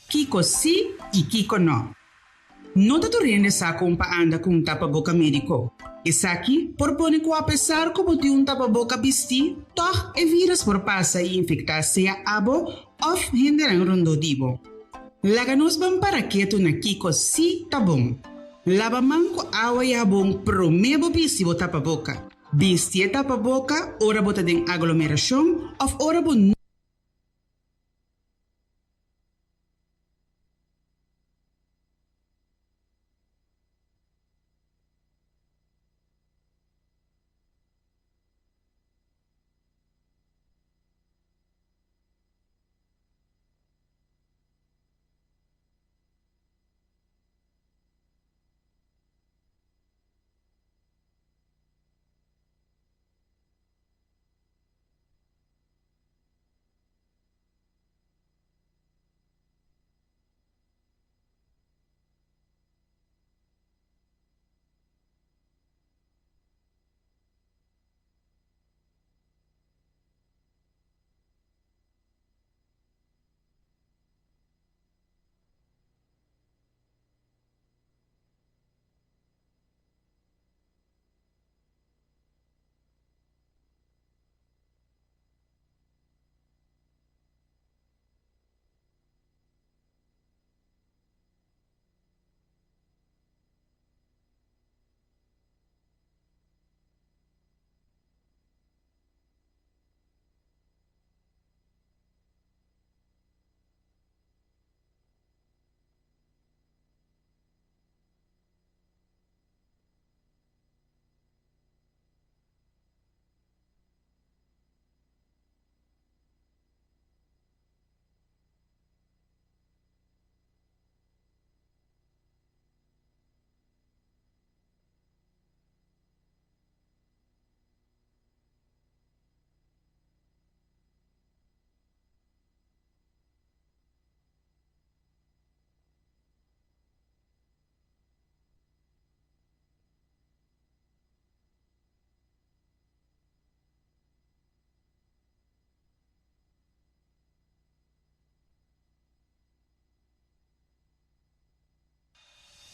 Kiko sí i kiko nò? No ta tur hende sa kon pa anda ku un tapaboka médiko. Esaki por pone ku apesar ku bo tin un tapaboka bistí, tòg e vírus por pasa i infektá sea abo òf hendenan rondó di bo. Laga nos ban para ketu na kiko sí ta bon. Laba man ku awa i habon promé bo bisti bo tapaboka. Bisti e tapaboka ora bo ta den aglomerashon òf ora bo.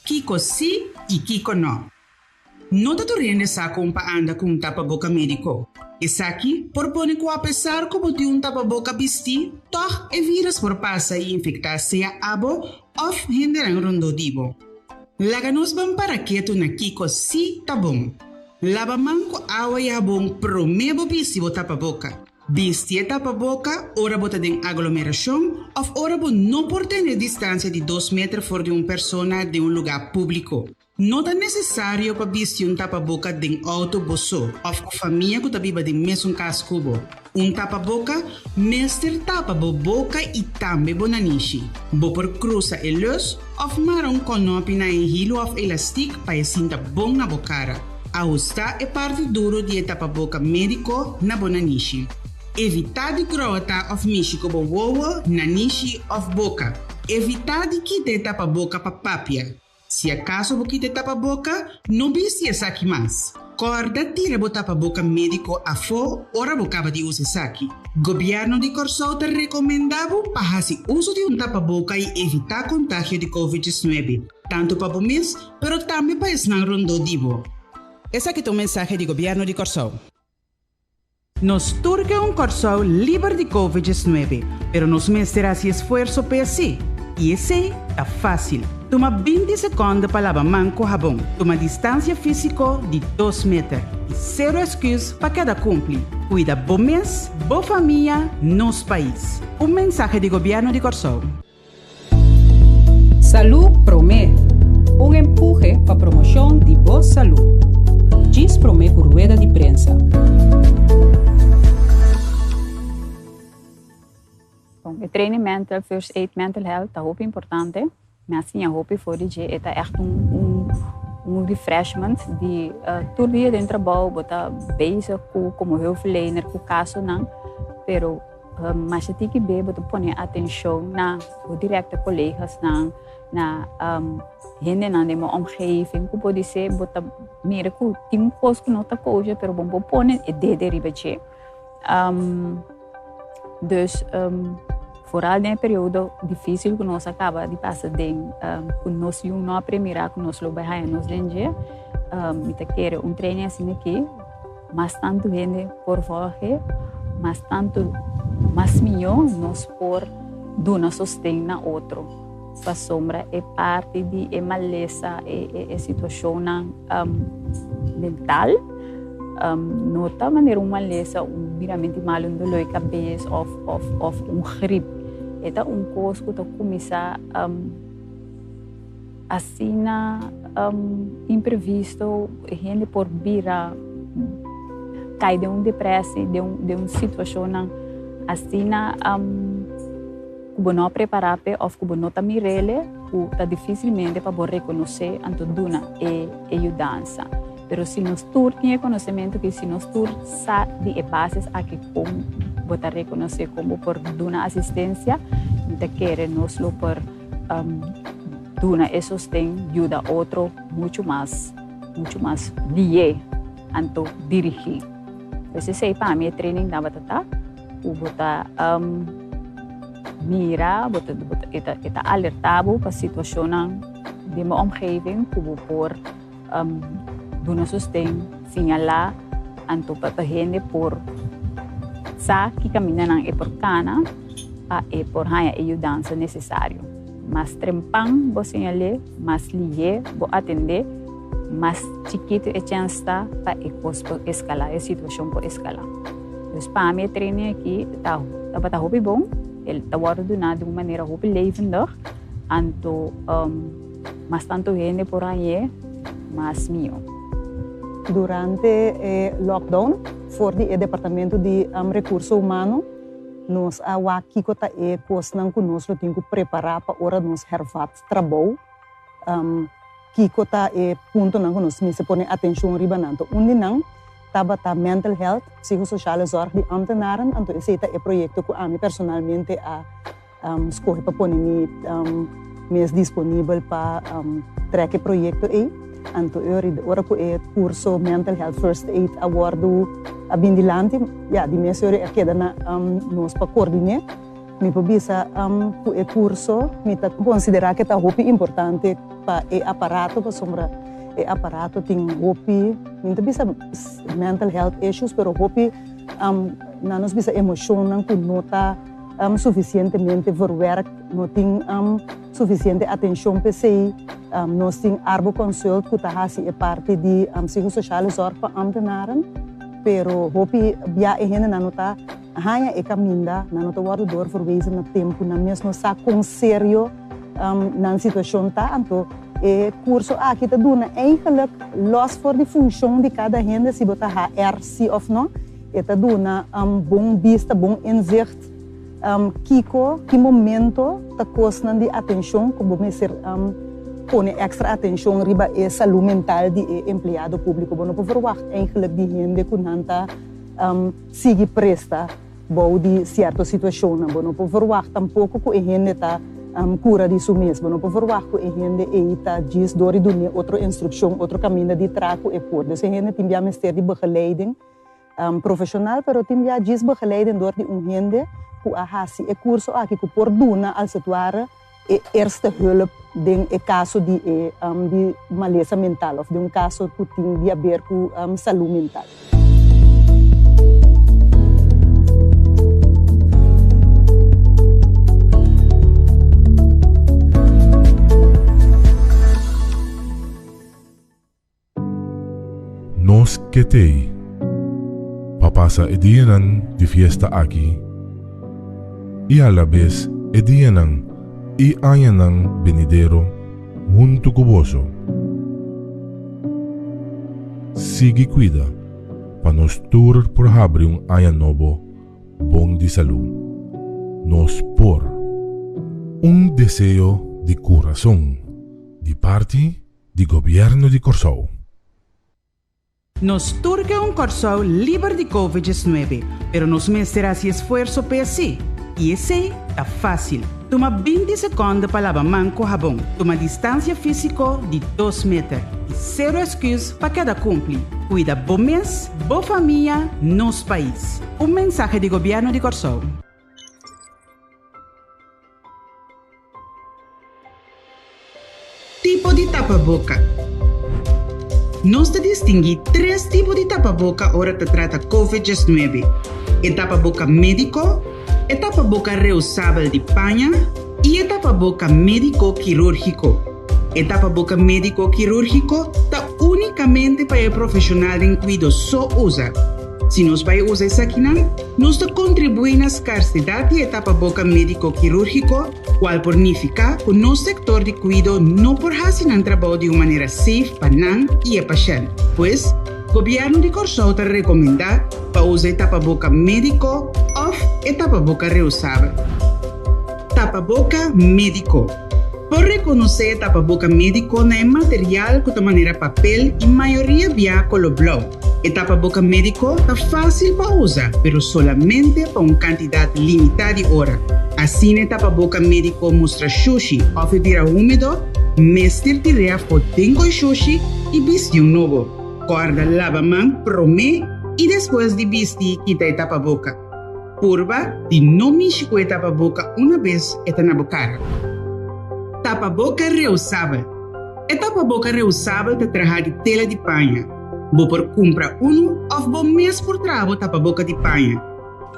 Kiko sí i kiko nò? No ta tur hende sa kon pa anda ku un tapaboka médiko. Esaki por pone ku apesar ku bo tin un tapaboka bistí, tòg e vírus por pasa i infektá sea abo òf hendenan rondó di bo. Laga nos ban para ketu na kiko sí ta bon. Laba man ku awa i habon promé bo bisti bo tapaboka. Bisti e tapaboka ora bo ta den aglomerashon òf ora bo no por tene distansia di dos meter for di un persona den un lugá públiko. No ta nesesario pa bisti un tapaboka den outo bo so òf ku famia ku ta biba den mesun kas ku bo. Un tapaboka mester tapa bo boka i tambe bo nanishi. Bo por krusa e lus òf mara un kònòpi na e hilu òf elastik pa e sinta bon na bo kara. Ahustá e parti duru di e tapaboka médiko na bo nanishi. Evitá di grota òf mishi ku bo wowo, nanishi òf boka. Evitá di kita e tapaboka pa papia. Si akaso bo kita e tapaboka, no bisti esaki mas. Kòrda tira bo tapaboka médiko afó ora bo kaba di usa esaki. Gobièrnu di Kòrsou ta rekomendá bo pa hasi uso di un tapaboka i evitá kontagio di Covid 19, tantu pa bo mes, pero tambe pa esnan rondó di bo. Esaki ta un mensahe di Gobièrnu di Kòrsou. Nos tur ke un Kòrsou liber di Covid 19, pero nos mester hasi esfuerso p'e así. I esei ta fásil. Tuma 20 sekònde pa laba man ku habon, tuma distansia físiko di dos meter i sero esküs pa keda kumpli. Kuida bo mes, bo famia, nos pais. Un mensahe di Gobièrnu di Kòrsou. Salú Promé, un empuhe pa promoshon di bo salú. Djis promé ku rueda di prensa. Bon, e training mental, first aid mental health ta hopi importante. Mi a siña hopi for di dje. E ta echt un, un, un refreshment di uh, tur dia den trabou bo ta bezig ku komo hulpverlener ku kasonan, pero Masha tiki be bo ta pone atencion na bo directe colegasnan, na hendenan den bo omgeving cu podise bo ta mira cu tin un cos cu no ta kosher pero bo no por pone e dede riba dje. Dus. Foral den e periodo difísil ku nos a kaba di pasa den, ku nos yu no a premirá ku nos lo bai haña nos den dje, mi ta kere un training asina aki, mas tantu hende por volg'é, mas tantu mas mihó nos por duna sosten na otro. Pasobra e parti di e malesa, e situashonnan mental, no ta manera un malesa, un biramenti malu, un doló di kabes òf òf òf un grip. E ta un kos ku ta kuminsá asina imprevisto, hende por bira kai den un depresi, den un den un situashonnan asina ku bo no a prepará p'e òf ku bo no ta mir'el, ku ta difísilmente pa bo rekonosé anto duna e e yudansa. Pero si nos tur tin e konosementu aki, si nos tur sa di e bases aki kon bo ta rekonosé, kon bo por duna asistensia, mi ta kere nos lo por duna e sosten, yuda otro muchu mas, muchu mas lié anto dirigí. Pues esei pa mi e training tabata ta ku bo ta mira, bo ta, e ta, e ta alerta bo pa situashonnan den bo omgeving ku bo por Duna sosten, siñalá anto pa pa hende por sa ki kamindanan e por kana pa e por haña e yudansa nesesario. Mas trempan bo siñal'é, mas lihé bo atendé, mas chikitu e chèns ta pa e kos por eskalá, e situashon por eskalá. Dus pa mi e training aki ta tabata hopi bon, el ta wòrdu duná di un manera hopi levendig, anto. Mas tantu hende por hañ'é, mas mihó. Durante e lockdown, for di e departamento di Recurso Humano, nos a wak kiko ta e kosnan ku nos lo tin ku prepará pa ora nos hervat trabou, kiko ta e puntonan ku nos mester pone atenshon riba nan. Anto un di nan tabata mental health, psicosociale zorg di ambtenaren, anto esei ta e proyekto ku ami personalmente a Skohe pa pone mi mes disponibel pa trek e proyekto ei. Anto e ora ku e kurso Mental Health First Aid a wòrdu a bin dilanti, ya, di mes ora a keda na nos pa koordiné. Mi por bisa ku e kurso mi ta konsiderá ke ta hopi importante pa e aparato pasobra e aparato tin hopi, mi no ta bisa mental health issues, pero hopi nan nos bisa emoshonnan ku no ta Sufisientemente verwerkt, no tin sufisiente atenshon p'esei. Nos tin Arboconsult ku ta hasi e parti di psicosociale zorg pa ambtenaren, pero hopi bia e hendenan no ta haña e kaminda, nan no ta wòrdu doorverwezen na tempu, nan mes no sa kon serio nan situashon ta. Anto e kurso aki ta duna eigenlijk, lòs for di funshon di kada hende si bo ta HR si òf no, E ta duna bon bista, bon inzicht kiko, ki momento ta kosnan di atenshon ku bo mester pone èkstra atenshon riba e salú mental di e empleado públiko. Bo no por verwagt eigentlik di hende ku nan ta sigui presta bou di sierto situashonnan. Bo no por verwagt tampoko ku e hende ta kura di su mes. Bo no por verwagt ku e hende ei ta djis dor di dun'é otro instrukshon, otro kaminda di tra ku e por. Dus e hende tin bia mester di begeleiding. Profesional pero tin bia djis begeleiden door di un hende ku a hasi e kurso aki ku por duna als het ware e eerste hulp den e kaso di e di malesa mental of den un kaso ku tin di haber ku salu mental. Nos ke t'ei pa pasa e dianan di fiesta aki i alabes e dianan i añanan benidero huntu ku boso. Sigui kuida pa nos tur por habri un aña nobo bon di salú. Nos por! Un deseo di kurason di parti di Gobièrnu di Kòrsou. Nos tur ke un Kòrsou liber di Covid 19, pero nos mester hasi esfuerso p'e así. I esei ta fásil. Tuma 20 sekònde pa laba man ku habon, tuma distansia físiko di dos meter i sero esküs pa keda kumpli. Kuida bo mes, bo famia, nos pais. Un mensahe di Gobièrnu di Kòrsou. Tipo di tapaboka. Nos ta distinguí tres tipo di tapaboka ora ta trata Covid 19, e tapaboka médiko, e tapaboka reusabel di paña i e tapaboka médiko kirúrgiko. E tapaboka médiko kirúrgiko ta únikamente pa e profeshonal den kuido so usa. Si nos bai usa esakinan, nos ta kontribuí na skarsedat di e tapaboka médiko kirúrgiko, kual por nifiká ku nos sektor di kuido no por hasi nan trabou di un manera safe pa nan i e pashènt. Pues, Gobièrnu di Kòrsou ta rekomendá pa usa e tapaboka médiko òf e tapaboka reusabel. Tapaboka médiko. Por rekonosé e tapaboka médiko na e material ku ta manera papel i mayoria bia koló blou. E tapaboka médiko ta fásil pa usa, pero solamente pa un kantidat limitá di ora. Asina e tapaboka médiko mustra shushi òf e bira húmedo, mester tir'é afó den koi shushi i bisti un nobo. Kòrda laba man promé i despues di bisti kita e tapaboka. Purba di no mishi ku e tapaboka una bes e ta na bo kara. Tapaboka reusabel. E tapaboka reusabel ta trahá di tela di paña. Bo por kumpra unu òf bo mes por traha bo tapaboka di paña.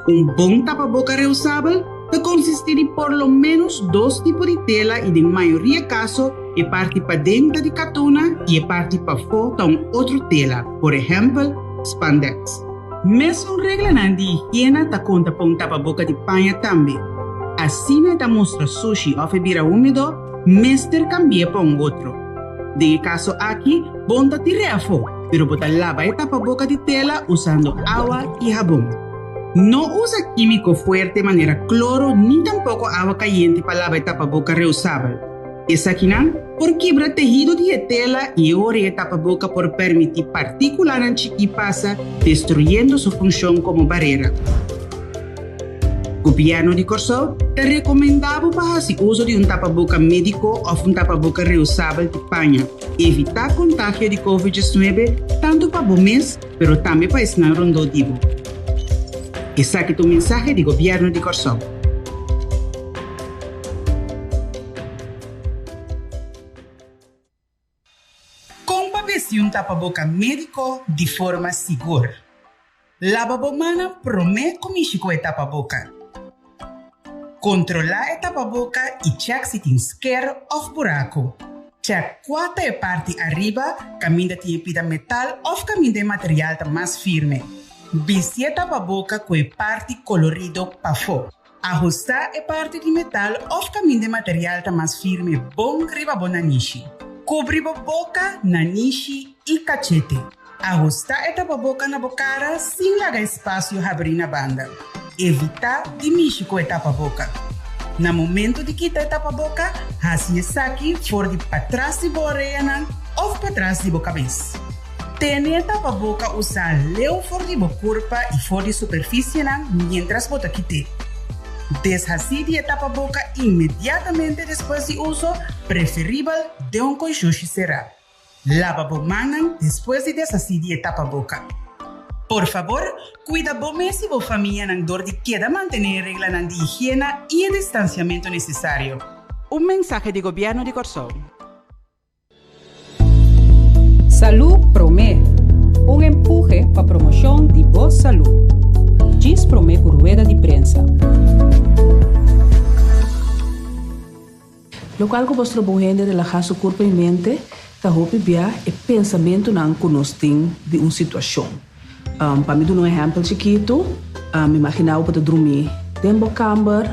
Un bon tapaboka reusabel ta konsistí di por lo ménos dos tipo di tela i den mayoria kaso e parti paden ta di katuna i e parti pafó ta un otro tela, por ehèmpel, spandex. Mesun reglanan di higiena ta konta pa un tapaboka di paña tambe. Asina e ta mustra sushi òf e bira húmedo, mester kambi'é pa un otro. Den e kaso aki, bo no ta tir'é afó, pero bo ta laba e tapaboka di tela usando awa i habon. No usa kímiko fuerte manera kloro ni tampoko awa kayente pa laba e tapaboka reusabel. Esakinan por kibra tehido di e tela i e ora e tapaboka por permití partíkulanan chikí pasa, destruyendo su funshon komo barera. Gobièrnu di Kòrsou ta rekomendá bo pa hasi uso di un tapaboka médiko òf un tapaboka reusabel di paña. Evitá kontagio di Covid 19 tantu pa bo mes pero tambe pa esnan rondó di bo. Esaki ta un mensahe di Gobièrnu di Kòrsou. Kon pa bisti un tapaboka médiko di forma sigur? Laba bo mannan promé ku mishi ku e tapaboka. Kontrolá e tapaboka i chèk si tin sker òf buraku. Chèk kua ta e parti ariba kaminda tin e pida metal òf kaminda e material ta mas firme. Bisti e tapaboka ku e parti kolorido pafó. Ahustá e parti di metal òf kaminda e material ta mas firme bon riba bo nanishi. Kubri bo boka, nanishi i kachete. Ahustá e tapaboka na bo kara sin laga espasio habrí na banda. Evitá di mishi ku e tapaboka. Na momento di kita e tapaboka, hasi esaki for di patras di bo oreanan òf patras di bo kabes. Tene e tapaboka usá leu for di bo kurpa i for di superfisienan miéntras bo ta kit'é. Deshasí di e tapaboka inmediatamente despues di uso, preferibel den un konshushi será. Laba bo mannan despues di deshasí di e tapaboka. Por fabor, kuida bo mes i bo famianan dor di keda mantené e reglanan di higiena i e distansiamentu nesesario. Un mensahe di Gobièrnu di Kòrsou. Salú Promé, un empuhe pa promoshon di bo salú. Djis promé ku rueda di prensa. Lokual ku por stroba un hende relahá su kurpa i mente ta hopi bia e pensamentunan ku nos tin di un situashon. Pa mi duna un ehèmpel chikitu, mi imaginá bo bo ta drumí den bo kamber,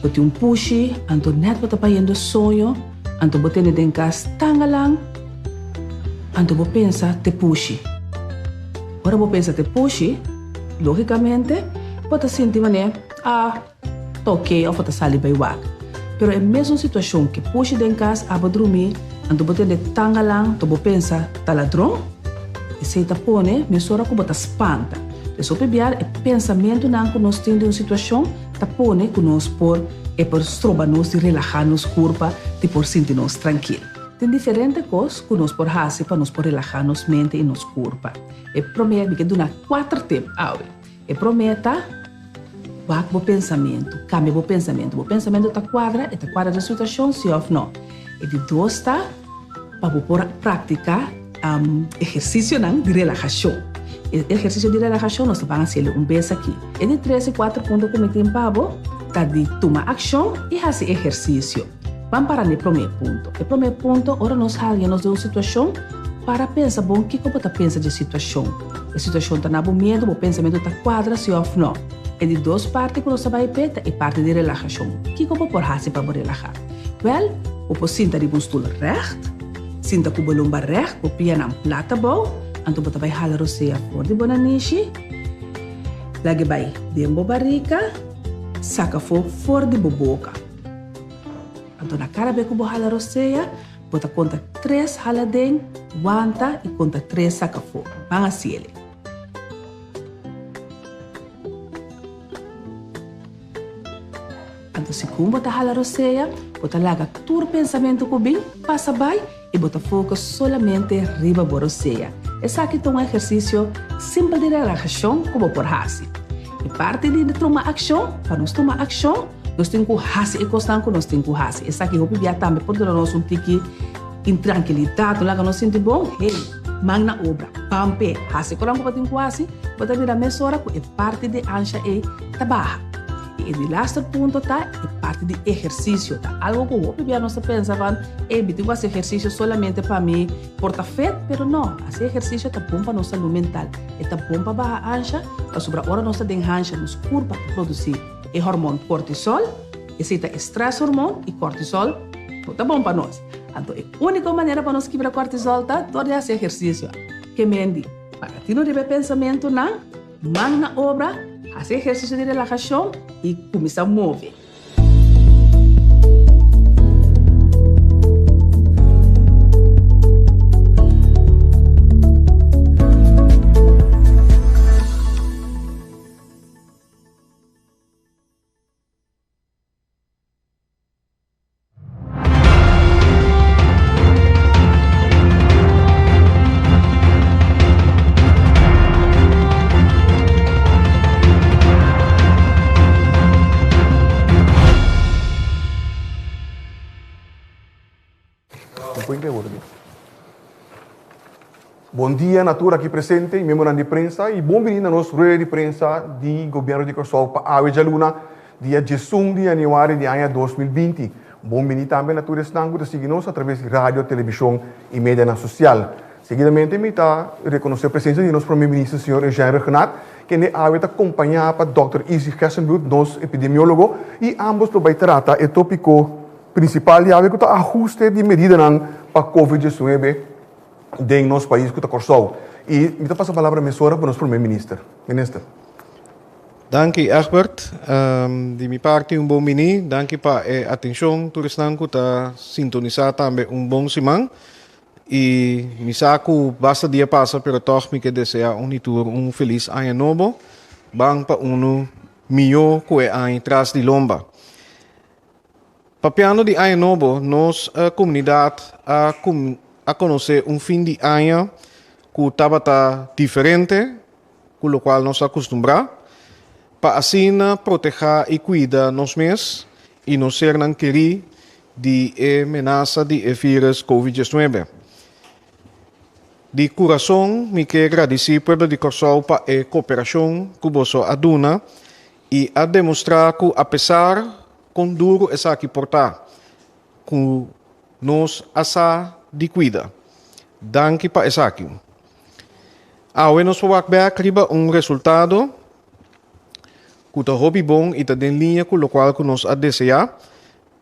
bo tin un pushi, anto nèt bo ta bayendo soño, anto bo tene den kas tangalan, anto bo pensa te pushi. Ora bo pensa te pushi, lógikamente bo ta sinti manera, ah, Ta oke of bo ta sali bai wak. Pero e mesun situashon ke pushi den kas abo drumi anto bo tende tangalan to bo pensa ta ladron? Esei ta pone mesora ku bo ta spanta. Des hopi biar e pensamentunan ku nos tin di un situashon ta pone ku nos por e por stroba nos di relaha nos kurpa di por sinti nos trankil. Tin diferente kos ku nos por hasi pa nos por relaha nos mente i nos kurpa. E prome mi ke duna kuater tip awe. E prome ta, Wak bo pensamentu, kambia bo pensamentu. Bo pensamentu ta kuadra, e ta kuadra den situashon, si òf no? E di dos ta, pa bo por praktiká ehersisionan di relahashon. E ehersisio di relahashon nos ta ban hasiel un bes aki. E di tres i kuater punto ku mi tin pa bo ta di tuma akshon i hasi ehersisio. Ban para na e promé punto. E promé punto, ora nos haña nos den un situashon, para pensa bon kiko bo ta pensa dje situashon. E situashon ta na bo miedu, bo pensamentu ta kuadra si òf nò. E di dos parti ku nos ta bai p'e ta e parti di relahashon. Kiko bo por hasi pa bo relahá? Wèl, bo por sinta riba un stul règt, sinta ku bo lomba règt, bo pianan plat abou, anto bo ta bai hala rosea for di bo nanishi, lag'e bai den bo barika, saka afó for di bo boka. Anto na kada bes ku bo hala rosea, bo ta konta tres hala den, wanta i konta tres saka afó. Ban hasiel. Anto segun bo ta hala rosea, bo ta laga tur pensamentu ku bin pasa bai i bo ta focus solamente riba bo rosea. Esaki ta un ehersisio simpel di relahashon ku bo por hasi. E parti di tuma akshon, pa nos tuma akshon, nos tin ku hasi e kosnan ku nos tin ku hasi. Esaki hopi bia tambe por duna nos un tiki intrankilidat, no laga nos sinti bon. Hey, man na obra, ban p'e, hasi e kosnan ku bo tin ku hasi, bo ta mira mesora ku e parti di ansha ei ta baha. I e di laster punto ta e parti di ehersisio. Ta algo ku hopi bia nos ta pensa van, ey, mi tin ku hasi ehersisio solamente pa mi por ta fit, pero no, hasi ehersisio ta bon pa nos salú mental. E ta bon pa baha ansha, pasobra ora nos ta den hansha nos kurpa ta produsí e hormon kortisol, esei ta e stress hormon i kortisol no ta bon pa nos. Anto e úniko manera pa nos kibra kortisol ta dor di hasi ehersisio. Ke mendi, paga tino riba e pensamentunan. Man na obra, hasi ehersisio di relahashon i kuminsá move. Bon dia na tur aki presente y miembronan di prensa y bon bini na nos rueda di prensa di Gobierno di Corsou pa awe djaluna Dia diesun di yanüari di aña 2020. Bon bini tambe na tur esnan ku ta sigui nos atraves di radio, televishon i medianan sosial. Seguidamente mi ta rekonosé presensia di nos Prome Minister señor Eugène Rhuggenaath, kende awe ta kompañá pa dòkter Izzy Gerstenbluth, nos epidemiólogo, i ámbos lo bai trata e tópiko prinsipal di awe ku ta ahuste di medidanan pa Covid 19 den nos pais ku ta Kòrsou. I mi ta pasa palabra mesora pa nos Prome Minister. Minister. Danki Egbert. Di mi parti un bon bini. Danki pa e atencion tur esnan cu ta sintonisa tambe un bon siman. Y mi sa cu basta dia pasa pero toch mi ke desea un y tur un feliz aña nobo. Ban pa uno miyo cu e aña tras di lomba. Papiando di aña nobo nos comunidad a a conoce un fin di aña cu tabata diferente ku lokual nos a kustumbrá, pa asina protehá i kuida nos mes i nos sernan kerí di e menasa di e vírus Covid 19. Di kurason mi ke gradisí pueblo di Kòrsou pa e koperashon ku boso a duna i a demostrá ku apesar kon duru esaki por ta, ku nos a sa di kuida. Danki pa esaki. Awe nos por wak bek riba un resultado ku ta hopi bon i ta den liña ku lokual ku nos a deseá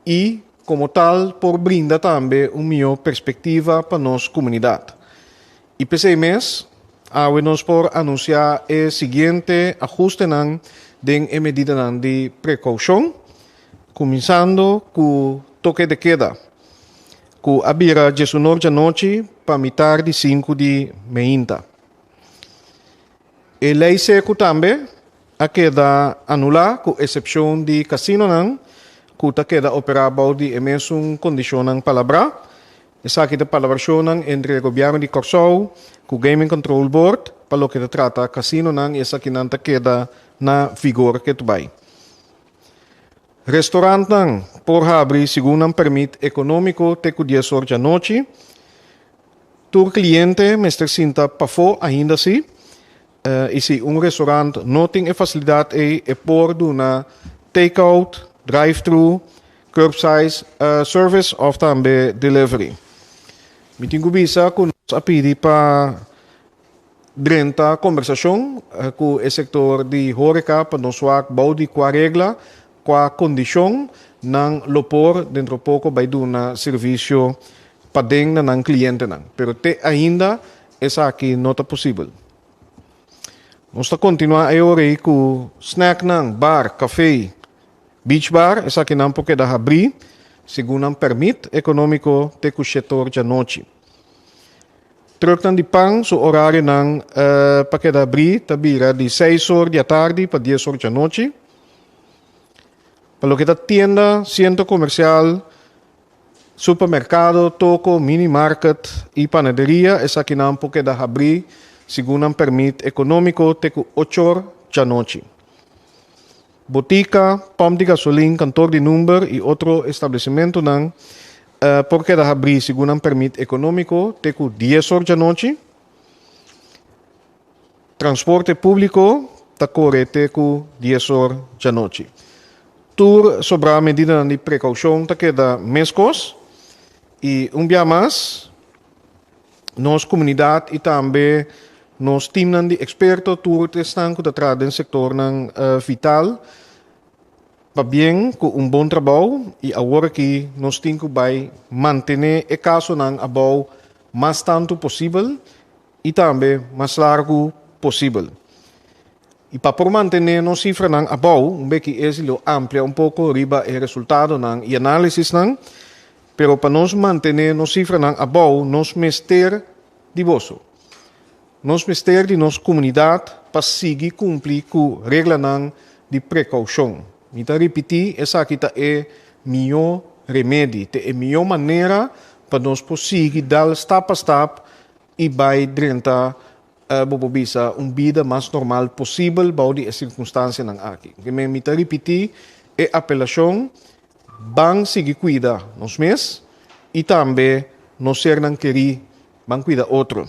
i komo tal por brinda tambe un mihó perspektiva pa nos komunidat. I p'esei mes, awe nos por anunsiá e siguiente ahustenan den e medidanan di prekoushon, kuminsando ku toke de keda. Ku a bira djesunor djanochi pa mitar di sinku di meinta. E lei seku tambe a keda anulá ku esepshon di kasinonan ku ta keda operá bou di e mesun kondishonnan palabrá. Esaki ta palabrashonnan entre gobièrnu di Kòrsou ku Gaming Control Board pa loke ta trata kasinonan i esakinan ta keda na vigor ketu bai. Restaurantnan por habri segun nan permit ekonómiko te ku dies or djanochi. Tur kliente mester sinta pafó ainda si. I si un restaurant no tin e fasilidat ei e por duna take-out, drive-thru, curbside service òf tambe delivery. Mi tin ku bisa ku nos a pidi pa drenta kombersashon ku e sektor di horeca pa nos wak bou di kua regla, kua kondishon nan lo por dentro poko bai duna servisio paden na nan klientenan. Pero te ainda esaki no ta posibel. Nos ta kontinuá e ora ei ku snacknan, bar, kafé, beach bar, esakinan por keda habrí segun nan pèrmit ekonómiko te ku shetor djanochi. Trùknan di pan su orarionan pa keda habrí ta bira di seis or di atardi pa dies or djanochi. Pa loke ta tienda, sientro komersial, Supermerkado, toko, mini market i panaderia esakinan por keda habrí segun nan pèrmit ekonómiko te ku ochor djanochi. Botika, pòmp di gasolin, kantor di number i otro establesimentunan por keda habrí segun nan pèrmit ekonómiko te ku dies or djanochi. Transporte públiko ta kore te ku dies or djanochi. Tur sobrá medidanan di prekoushon ta keda meskos i un bia mas nos komunidat i tambe nos timnan di eksperto, tur esnan ku ta traha den sektornan vital, pabien ku un bon trabou i awor aki nos tin ku bai mantené e kasonan abou mas tantu posibel i tambe mas largu posibel. I pa por mantené nos sifranan abou, un beki esi lo amplia un poko riba e resultadonan i análisisnan, pero pa nos mantené nos sifranan abou nos mester di boso. Nos mester di nos komunidat pa sigui kumpli ku reglanan di prekoushon. Mi ta ripití, esaki ta e mihó remedi, ta e mihó manera pa nos por sigui dal stap pa stap i bai drenta bo por bisa un bida mas normal posibel bou di e sirkunstansianan aki. Ke mi ta ripití e apelashon, ban sigui kuida nos mes i tambe nos sernan kerí, ban kuida otro.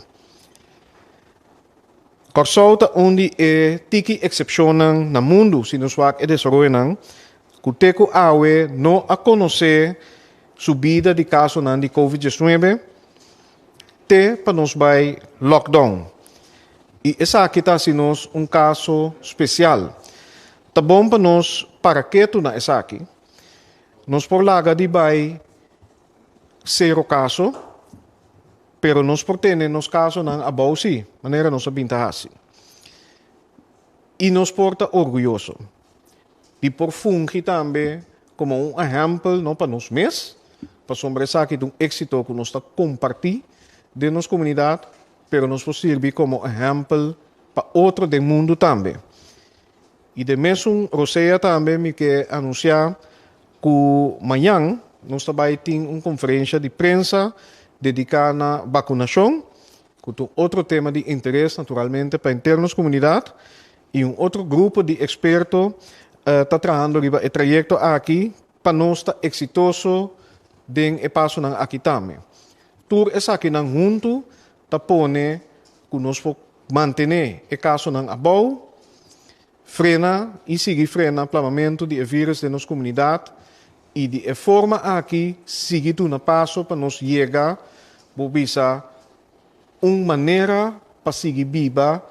Kòrsou ta un di e tiki eksepshonnan na mundu si nos wak e desaroyonan ku te ku awe no a konosé subida di kasonan di covid diesnuebe, te pa nos bai lockdown. I esaki ta hasi nos un kaso spesial. Ta bon pa nos para ketu na esaki. Nos por laga di bai sero kaso, pero nos por tene nos kasonan abou sí, manera nos a bin ta hasi. I nos por ta orguyoso di por fungi tambe komo un ehèmpel no pa nos mes, pasobra esaki ta un éksito ku nos ta kompartí den nos komunidat, pero nos por sirbi komo ehèmpel pa otro den mundu tambe. I den mesun rosea tambe mi ke anunsiá ku mañan nos ta bai tin un konferensha di prensa dediká na bakunashon, ku ta un otro tema di interes naturalmente pa henter nos komunidat. I un otro grupo di eksperto ta trahando riba e trayekto aki pa nos ta eksitoso den e pasonan aki tambe. Tur esakinan huntu ta pone ku nos por mantené e kasonan abou, frena i sigui frena plamamentu di e vírùs den nos komunidat i di e forma aki sigui duna paso pa nos yega, bo bisa, un manera pa sigui biba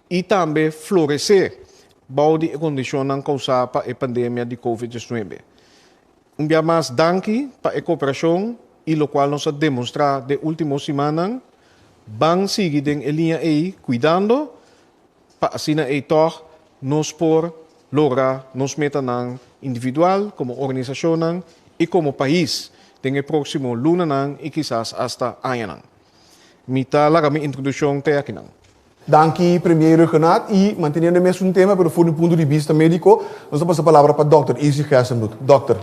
i tambe floresé bou di e kondishonnan kousá pa e pandemia di Covid diesnuebe. Un bia mas danki pa e kooperashon i lokual nos a demonstrá den último simannan. Ban sigui den e liña ei kuidando pa asina ei tòg nos por logra nos metanan individual komo organisashonnan i komo pais den e próksimo lunanan i kisas asta añanan. Mi ta laga mi introduccion te akinan. Danki Premier Rhuggenaath y manteniendo e mesun tema pero for di un punto di bista medico nos ta pasa palabra pa Dòkter Izzy Gerstenbluth. Dòkter.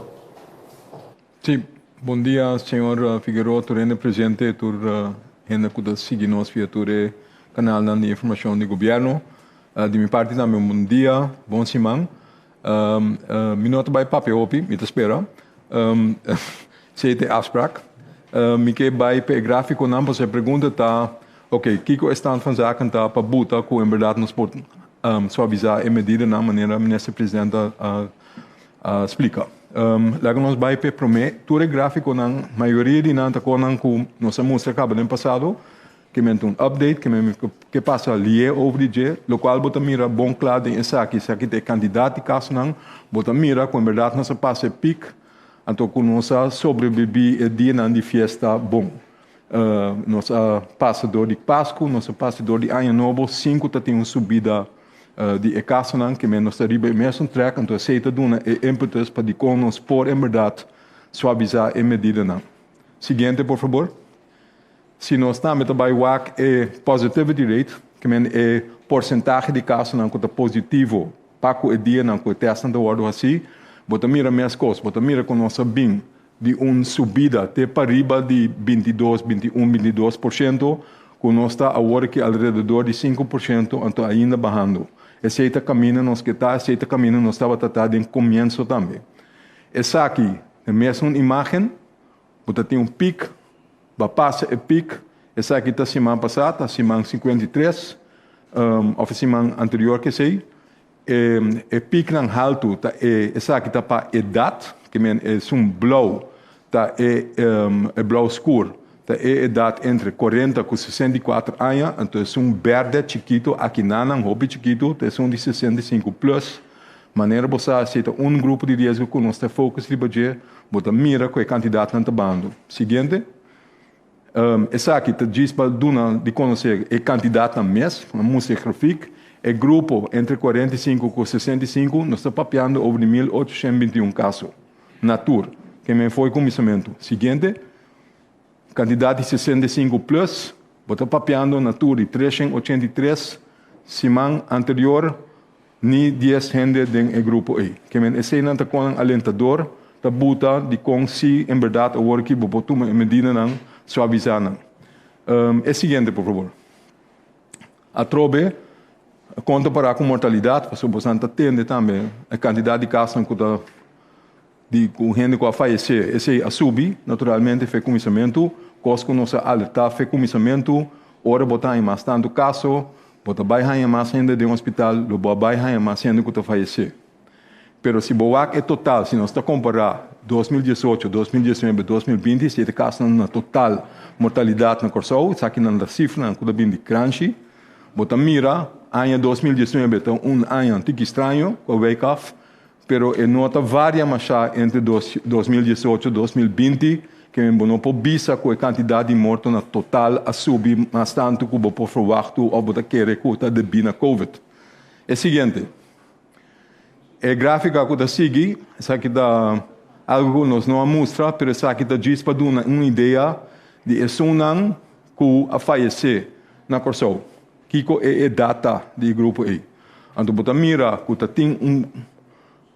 Sí, bon dia señor Figueroa, tur hende presente, tur hende cu ta sigui nos via tur e canalnan di informacion di gobierno. Di mi parti tambe un bon dia, bon siman. Mi no ta bay papia hopi, mi ta spera. Esey ta e afspraak. Mi ke bai pa e gráfikonan pasobra e pregunta ta, oké, kiko e stand van zaken ta pa buta ku en bèrdat nos por suavisá e medidanan manera Minister President a a splika. Laga nos bai pa e promé. Tur e gráfikonan, mayoria di nan ta konan ku nos a mustra kaba den pasado. Ke men ta un update, ke men ke pasa lié over di dje, lokual bo ta mira bon kla den esaki. Esaki ta e kantidat di kasonan. Bo ta mira ku en bèrdat nos a pasa e pik, anto ku nos a sobrebibí e dianan di fiesta bon. Nos a pasa dor di Pasku, nos a pasa dor di Aña Nobo sin ku ta tin un subida di e kasonan. Ke men nos ta riba e mesun trèk, anto esei ta duna e impetus pa dikon nos por en bèrdat suavisá e medidanan. Siguiente, por fabor. Si nos tambe ta bai wak e positivity rate, ke men e porsentahe di kasonan ku ta positivo pa ku e dianan ku e tèstnan ta wòrdu hasí, bo ta mira meskos. Bo ta mira ku nos a bin di un subida te pariba di 22, 21, 22%, ku nos ta awor aki alrededor di 5%, anto ainda bahando. Esei ta kaminda nos ke ta, esei ta kaminda nos tabata ta den komienso tambe. Esaki, e mesun imágen, Bo ta tin un pik, bo a pasa e pik, esaki ta siman pasá, ta siman 53, òf e siman anterior ku esei. E e piknan haltu ta e esaki ta pa edat, ke men esun blou ta e e blou skur ta e edat entre 40 ku 64 aña, anto esun bèrdè chikitu aki nanan hopi chikitu ta esun di 65 plus. Manera bo sa, si ta un grupo di riesgo ku nos ta focus riba dje, bo ta mira ku e kantidatnan ta bando. Siguiente. Esaki ta djis pa duna di konosé e kantidatnan mes, un mustra e grafik. E grupo entre 45 ku 65, nos ta papiando over di 1821 kaso na tur, ke men fo'i kuminsamentu. Siguiente. Kantidat di 65 plus, bo ta papiando na tur di 383 siman anterior. Ni dies hende den e grupo ei. Ke men eseinan ta konan alentador ta buta di kon si en bèrdat awor ki bo por tuma e medidanan suavisá nan. E siguiente por fabor. Atrobe kon ta pará ku mortalidat pasobra bosan ta tende tambe e kantidat di kasnan ku ta di ku hende ku a fayesé esei a subi naturalmente fe kuminsamentu kos ku nos a alertá fe kuminsamentu ora bo ta haña mas tantu kaso bo ta bai haña mas hende den hospital lo bo a bai haña mas hende ku ta fayesé pero si bo wak e total si nos ta kompará 2018 2019 2020 si e ta kasonan na total mortalidat na Kòrsou esakinan ta sifranan ku ta bini di Kranshi bo ta mira aña 2019 ta un aña tiki straño ku a wake af. Pero e no ta varia mashá entre 2018 i 2020, ke men bo no por bisa ku e kantidat di morto na total a subi mas tantu ku bo por ferwachtu òf bo ta kere ku ta debí na Covid. E siguiente. E gráfika ku ta sigui, esaki ta algu ku nos no a mustra, pero esaki ta djis pa duna un idea di esunnan ku a fayesé na Kòrsou. Kiko e edat ta di e grupo ei? Anto bo ta mira ku ta tin un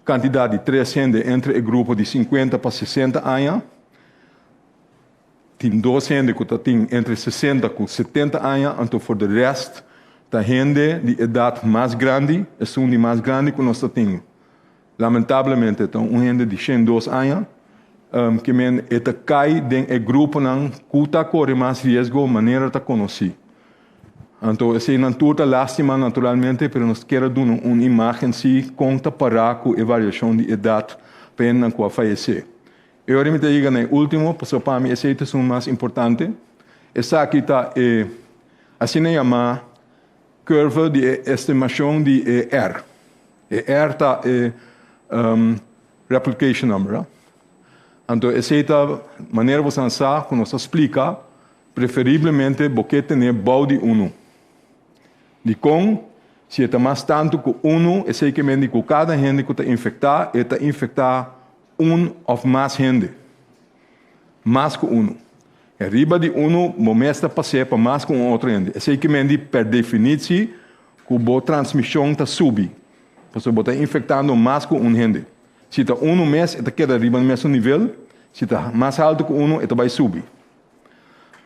kantidat di tres hende entre e grupo di 50 pa 60 aña. Tin dos hende ku ta tin entre 60 ku 70 aña, anto for de rest ta hende di edat mas grandi, esun di mas grandi ku nos ta tin. Lamentablemente ta un hende di 102 aña, ke men e ta kai den e gruponan ku ta kore mas riesgo manera ta konosí. Anto eseinan tur ta lástima naturalmente, pero nos kier a duna un imágen sí kon ta pará ku e variashon di edat pa hendenan ku a fayesé. E ora mi ta yega na e último, pasobra pa mi esei ta esun mas importante. Esaki ta e asina yamá curve di e estimashon di e R. E R ta e replication number. Anto esei ta manera boso sa ku nos ta splika. Preferiblemente bo ke tene bou di unu. Dikon? Si e ta mas tantu ku unu, esei ke men di ku kada hende ku ta infektá, e ta infektá un òf mas hende. Mas ku unu. E riba di unu, bo mes ta pas'é pa mas ku un otro hende. Esei ke men di per definitsi ku bo transmishon ta subi, pasobra bo ta infektando mas ku un hende. Si ta unu mes, e ta keda riba e mesun nivel, si ta mas haltu ku unu, e ta bai subi.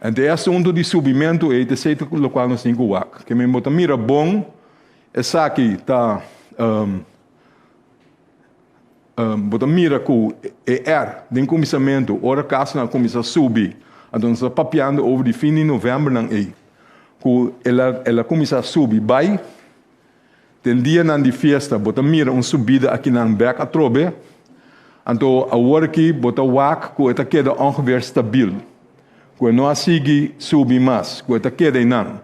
Anto e asuntu di subimentu ei ta esei ta lokual nos tin ku wak. Ke men bo ta mira bon esaki ta bo ta mira ku e R den kuminsamentu ora kasonan a kuminsá subi. Anto nos ta papiando over di fin di novèmbernan ei, ku el a el a kuminsá subi bai. Den dianan di fiesta bo ta mira un subida akinan bèk atrobe. Anto awor aki bo ta wak ku e ta keda ongeveer stabil, ku e no a sigui subi mas, ku e ta keda einan.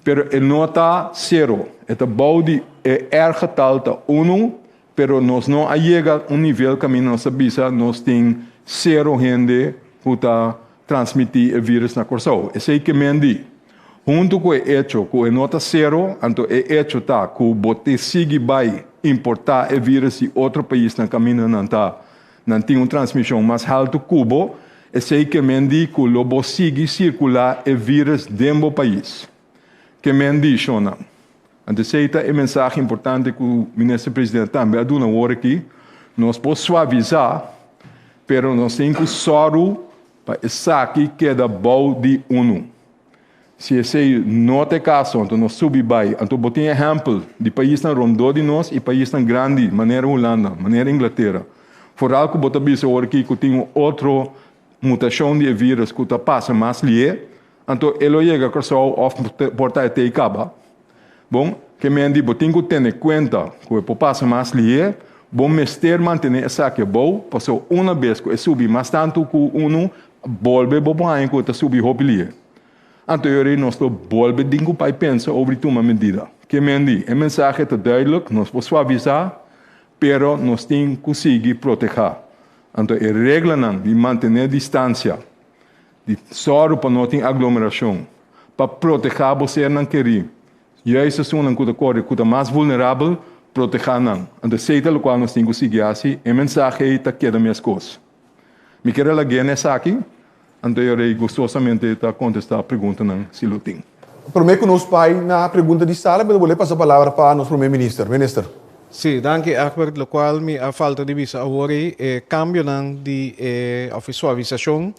Pero e no ta sero, e ta bou di e R-getal ta unu, pero nos no a yega un nivel kaminda nos ta bisa nos tin sero hende ku ta transmití e vírus na Kòrsou. Esei ke men di. Huntu ku e echo ku e no ta sero, anto e echo ta ku bo te sigui bai importá e vírus di otro paisnan kaminda nan ta nan tin un transmishon mas haltu ku bo, esei ke men di ku lo bo sigui sirkulá e vírus den bo pais. Ke men di, shonnan. Anto esei ta e mensahe importante ku Minister Presidente tambe a duna awor aki. Nos por suavisá, pero nos tin ku sòru pa esaki keda bou di unu. Si esei no ta e kaso, anto nos subi bai. Anto bo tin ehèmpel di paisnan rondó di nos i paisnan grandi manera Hulanda, manera Inglatera. Foral ku bo ta bisa awor aki ku tin un otro mutashon di e vírus ku ta pasa mas lié, anto e lo yega Kòrsou òf por ta e tei kaba. Bon, ke men di bo tin ku tene kuenta ku e por pasa mas lihé, bo mester mantené esaki abou, pasobra una bes ku e subi mas tantu ku unu, bolbe bo por haña ku e ta subi hopi lihé. Anto e ora ei nos lo bolbe tin ku bai pensa over di tuma medida. Ke men di, e mensahe ta duidelijk, nos por suavisá, pero nos tin ku sigui protehá. Anto e reglanan di mantené distansia, Di sòru pa no tin aglomerashon, pa protehá bo sernan kerí. Juist esunnan ku ta kore ku ta mas vulnerabel, protehá nan. Anto esei ta lokual nos tin ku sigui hasi, e mensahe ei ta keda meskos. Mi kier a lag'é na esaki, anto e ora ei gustosamente ta kontestá preguntanan si lo tin. Promé ku nos bai na pregunta di sala, mi ta bolbe pasa palabra pa nos promé minister. Minister. Sí, danki Egbert. Lokual mi a falta di bisa awor ei, e kambionan di e òf e suavisashon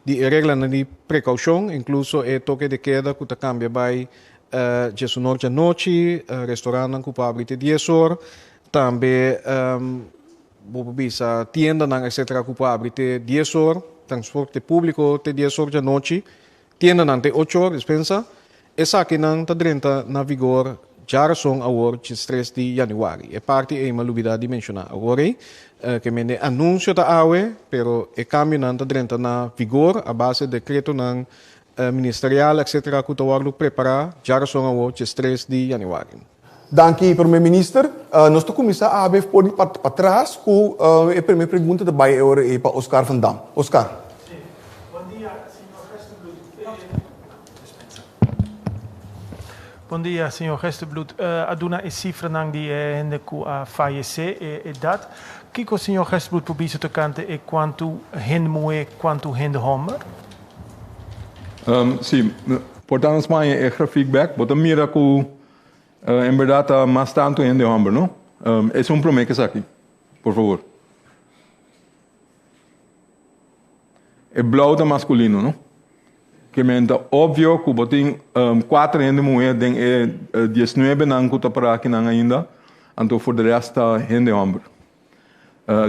di e reglanan di prekoushon, inkluso e toke de keda ku ta kambia bai djesunor djanochi, restorantnan ku por abri te dies or, tambe bo por bisa tiendanan etcetera ku por abri te dies or, transporte públiko te dies or djanochi. Tiendanan te ocho or, dispensa. Esakinan ta drenta na vigor djarason awor djestres di yanüari. E parti ei m'a lubida di menshoná awor ei. Ke mende e anunsio ta awe, pero e kambionan ta drenta na vigor a base dekretonan ministerial etcetera ku ta wòrdu prepará djarason awor djestres di yanüari. Danki Prome Minister. Nos ta kuminsá awe for di patras ku e prome pregunta ta bai e ora ei pa Oscar van Dam. Oscar. Bon dia, señor Gesterbloed. A duna e sifranan di e hende ku a fayesé, e edat. Kiko señor Gesterbloed por bisa tokante e kuantu hende muhé, kuantu hende hòmber? Sí, por ta nos paña e grafiek bèk, bo ta mira ku en bèrdat ta mas tantu hende hòmber, no? Esun promé k'esaki, por fabor. E blou ta maskulino, no? Ke men ta opvio ku bo tin kuater hende muhé den e diesnuebenan ku ta pará akinan ainda, anto for de rèst ta hende hòmber.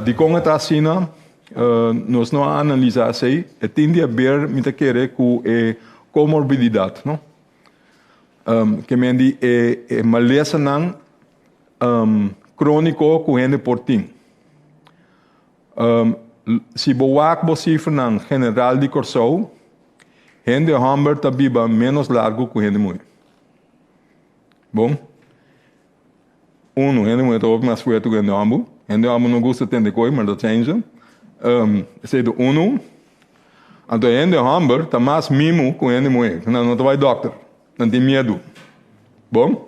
Dikon e ta asina? Nos no a analisá esei. E tin di haber, mi ta kere, ku e komorbididat, no? Ke men di e malesanan króniko ku hende por tin. Si bo wak bo sifranan general di Kòrsou, hende hòmber ta biba ménos largu ku hende muhé. Bon. Unu, hende muhé ta hopi mas fuerte ku hende hòmber. Hende hòmber no gusta tende koi, maar dat zijn ze. Esei ta unu. Anto hende hòmber ta mas mimu ku hende muhé. Nan no ta bai dòkter. Nan tin miedu. Bon.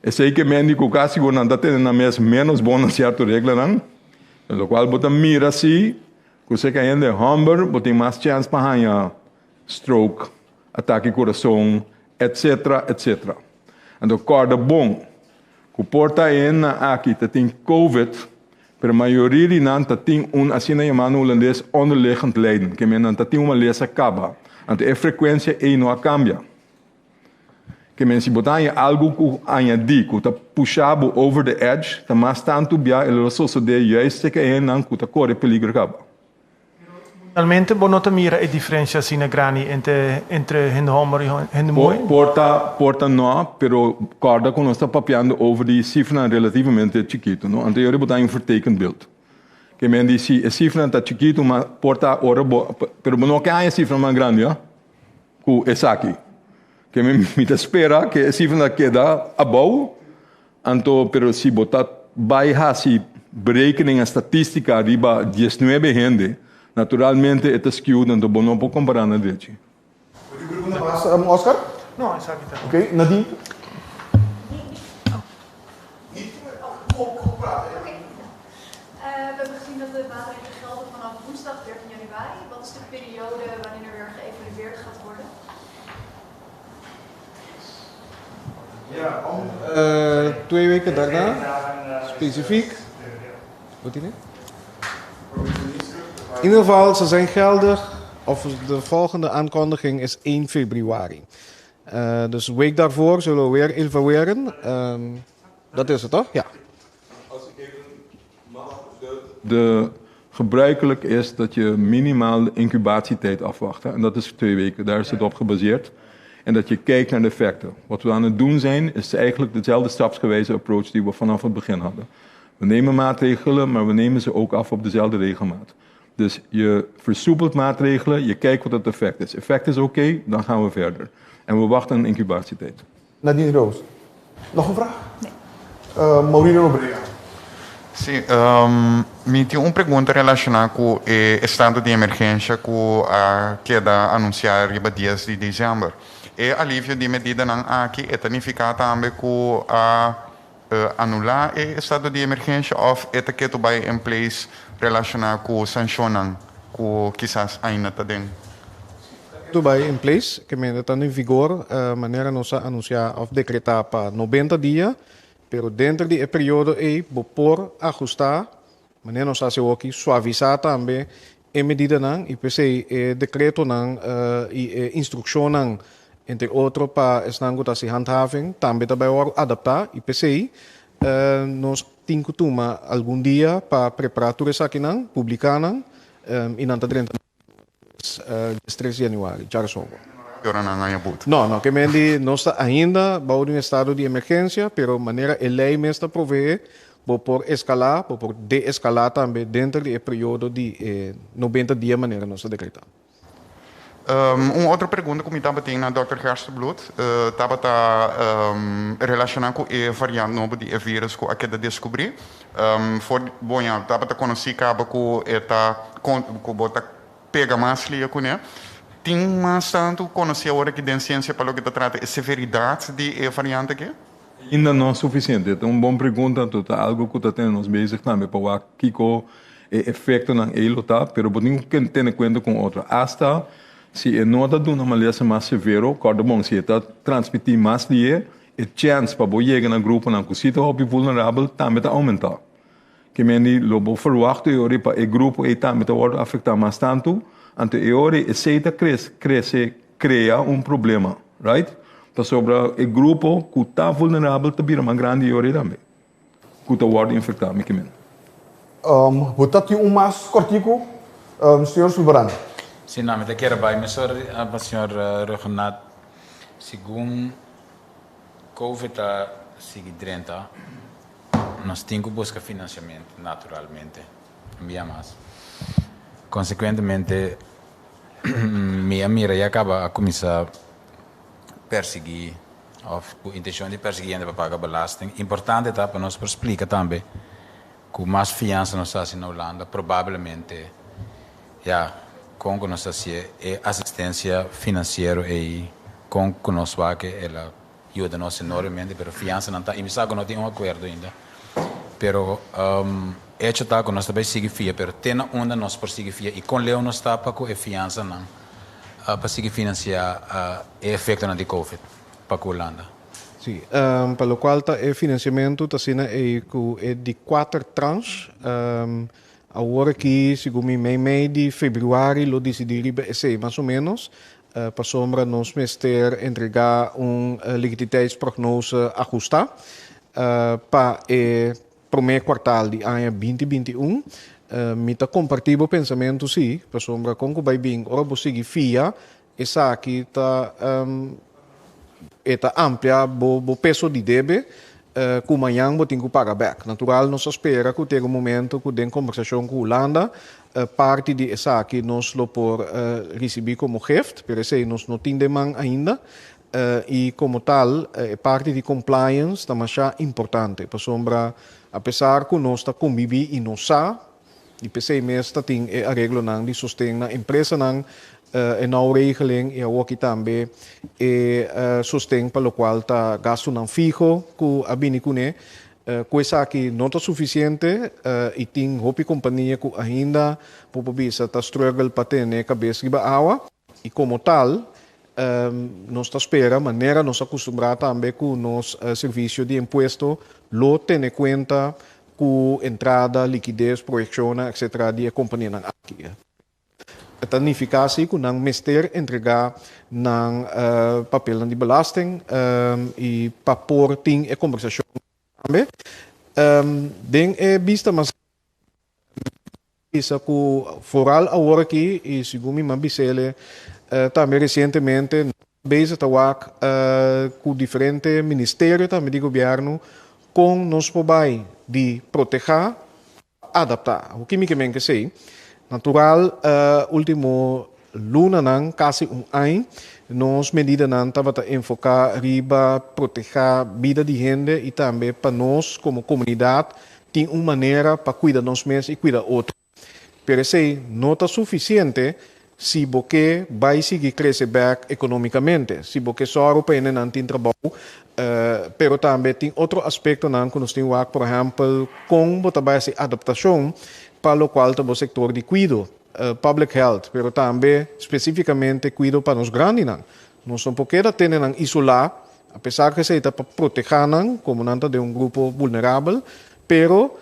Esei ke men di ku kasi ku nan ta tene nan mes ménos bon na sierto reglanan. Lokual bo ta mira si ku seka hende hòmber bo tin mas chèns pa haña stroke, atake kurason, etcetera, etcetera. Anto kòrda bon ku por ta e hendenan aki ta tin covid, pero mayoria di nan ta tin un asina yamá na hulandes onderliggend lijden, ke men nan ta tin un malesa kaba. Anto e frekuensia ei no a kambia. Ke men si bo ta haña algu ku añadí ku ta pusha bo over the edge, ta mas tantu bia e lo sosodé juist seka e hendenan ku ta kore peligro kaba. Finalmente bo no ta mira e diferencia asina grandi entre entre hende homber y hende muhe? Por ta, por ta no, pero corda cu nos ta papiando over di cifranan relativamente chikito, no? Anto yori bo ta un vertekend beeld. Ke men di si e cifranan ta chikito, ma por ta ora bo, pero bo no ke haña cifranan mas grandi, ho, cu esaki. Ke men mi ta spera ke e cifranan ta keda abou, Anto, pero si bo ta bai hasi berekening en statistica riba diesnuebe hende, naturalmente e ta skewed, anto bo no por compara na drechi. Bo tin pregunta mas, Oscar? No, esaki ta. Ok, Nadine. We hebben gezien dat de maatregelen gelden vanaf woensdag 13 januari. Wat is de periode waarin er weer geëvalueerd gaat worden? Ja, om twee weken daarna, specifiek. Wat in ieder geval, ze zijn geldig, of de volgende aankondiging is 1 februari. Dus de week daarvoor zullen we weer evalueren. Dat is het toch? Ja. Als ik even mag, de, gebruikelijk is dat je minimaal de incubatietijd afwacht. Hè? En dat is 2 weken, daar is het op gebaseerd. En dat je kijkt naar de effecten. Wat we aan het doen zijn, is eigenlijk dezelfde stapsgewijze approach die we vanaf het begin hadden. We nemen maatregelen, maar we nemen ze ook af op dezelfde regelmaat. Dus je versoepelt maatregelen, je kijkt wat het effect is. Effect is oké, dan gaan we verder. En we wachten een incubatietijd. Nadine Roos. Nog een vraag? Nee. Maurino Obrea. Si, mi tin un pregunta relashoná ku e estado di emergensia ku a keda anunsiá riba 10 di desèmber. E alivio di medidanan aki e ta nifiká tambe ku a anulá e estado di emergensia òf e ta ketu bai in place relashoná ku sanshonnan ku kisas ainda ta den? Ketu bai in place, ke mester ta den vigor manera nos a anunsiá òf dekretá pa 90 dia. Pero denter di e periodo ei bo por ahustá, manera nos a hasi awoki, suavisá tambe e medidanan i p'esei e dekretonan i e instrukshonnan, entre otro pa esnan ku ta hasi handhaving, tambe ta bai wòrdu adaptá i p'esei nos tin ku tuma algun dia pa prepará tur esakinan, publiká nan i nan ta drenta 3 di yanüari, djarsongo. No, no, ke men di nos ta ainda bou di un estado di emergensia, pero manera e lei mes ta proveé, bo por eskalá, bo por deeskalá tambe denter di e periodo di e 90 dia manera nos ta dekretá. Un otro pregunta ku mi tabatin na Dòkter Gerstenbluth tabata relashoná ku e variant nobo di e vírus ku a keda deskubrí. For bon ya tabata konosí kaba ku e ta ku bo ta pega mas lia kuné. Tin mas tantu konosí awor aki den siensia pa loke ta trata e severidat di e variante aki? Ainda no sufisiente. Ta un bon pregunta, anto ta algu ku ta tene nos bezig tambe pa wak kiko e efektonan ei lo ta, pero bo tin ku tene kuenta ku un otro. Asta si e no ta duna malesa mas severo, kòrda bon, si e ta transmití mas lié, e chèns pa bo yega na gruponan ku si ta hopi vulnerabel tambe ta oumentá. Ke mende lo bo ferwagt e ora pa e grupo ei tambe ta wòrdu afektá mas tantu, anto e ora esei ta krese krea un problema, right? Pasobra e grupo ku ta vulnerabel ta bira mas grandi e ora ei tambe, ku ta wòrdu infektá, mi ke mende. Bo ta tin un mas kòrtiku, señor Sulvaran? Si, no, mi ta kere bai mesora pa señor Rhuggenaath. Segun Covid ta sigui drenta, nos tin ku buska finansiamentu naturalmente, un bia mas. Konsekuentemente, mi a mira ya kaba a kuminsá persiguí òf ku intenshon di persiguí hende pa paga belasting. Importante ta pa nos por splika tambe ku mas fiansa nos ta hasi na Hulanda, probablemente ya kon ku nos ta hasié e asistensia finansiero ei kon ku nos wak el a yuda nos enormemente, pero fiansanan ta, i mi sa ku no tin un akuerdo ainda, pero echo ta ku nos ta bai sigui fia, pero te na unda nos por sigui fia i kon leu nos ta pa ku e fiansanan pa sigui finansiá e efektonan di Covid pa ku Hulanda. Sí, pa lokual ta e finansiamentu ta asina ei ku e di kuater tranche, awor aki segun mi mei mei di febrüari lo disidí riba esei mas o ménos, pasobra nos mester entregá un likiditeitsprognose ahustá pa e promé kuartal di aña 2021. Mi ta kompartí bo pensamentu sí, pasobra kon ku bai bin ora bo sigui fia esaki ta e ta amplia bo bo peso di debe ku mañan bo tin ku paga bèk. Natural nos a spera ku ta yega un momento ku den kombersashon ku Hulanda parti di esaki nos lo por risibí komo gift, pero esei nos no tin den man ainda i komo tal e parti di compliance ta masha importante pasobra apesar ku nos ta kombibí i nos sa i p'esei mes ta tin e areglonan di sosten na empresanan e nauwregeling i awoki tambe e sosten pa lokual ta gastunan fiho ku a bini kuné ku esaki no ta sufisiente i tin hopi kompania ku ainda bo por bisa ta struggle pa tene kabes riba awa. I komo tal, nos ta spera, manera nos a kustumbrá tambe ku nos servisio di impuesto lo tene kuenta ku entrada, likides, proyekshonnan, etcetera di e kompanianan aki. E ta nifiká si ku nan mester entregá nan papelnan di belasting i pa por tin e kombersashon tambe. Den e bista mas. Bisa ku foral awor aki i segun mi man bis'ele tambe resientemente bezig ta wak ku diferente ministerio tambe di gobièrnu kon nos por bai di protehá pa adaptá. Hopi mi ke men kesei. Natural ultimo lunanan kasi un añ nos medidanan tabata enfoká riba protehá bida di hende i tambe pa nos komo komunidat Tin un manera pa kuida nos mes i kuida otro. Pero esei no ta sufisiente si bo ke bai sigui krese bèk ekonómikamente, si bo ke sòru pa hendenan tin trabou, pero tambe tin otro aspektonan ku nos tin wak, por ehèmpel kon bo ta bai hasi adaptashon pa lokual ta bo sektor di kuido, public health, pero tambe spesífikamente kuido pa nos grandinan. Nos no por keda tene nan isolá Apesar ku esei ta pa protehá nan, komo nan ta den un grupo vulnerabel, pero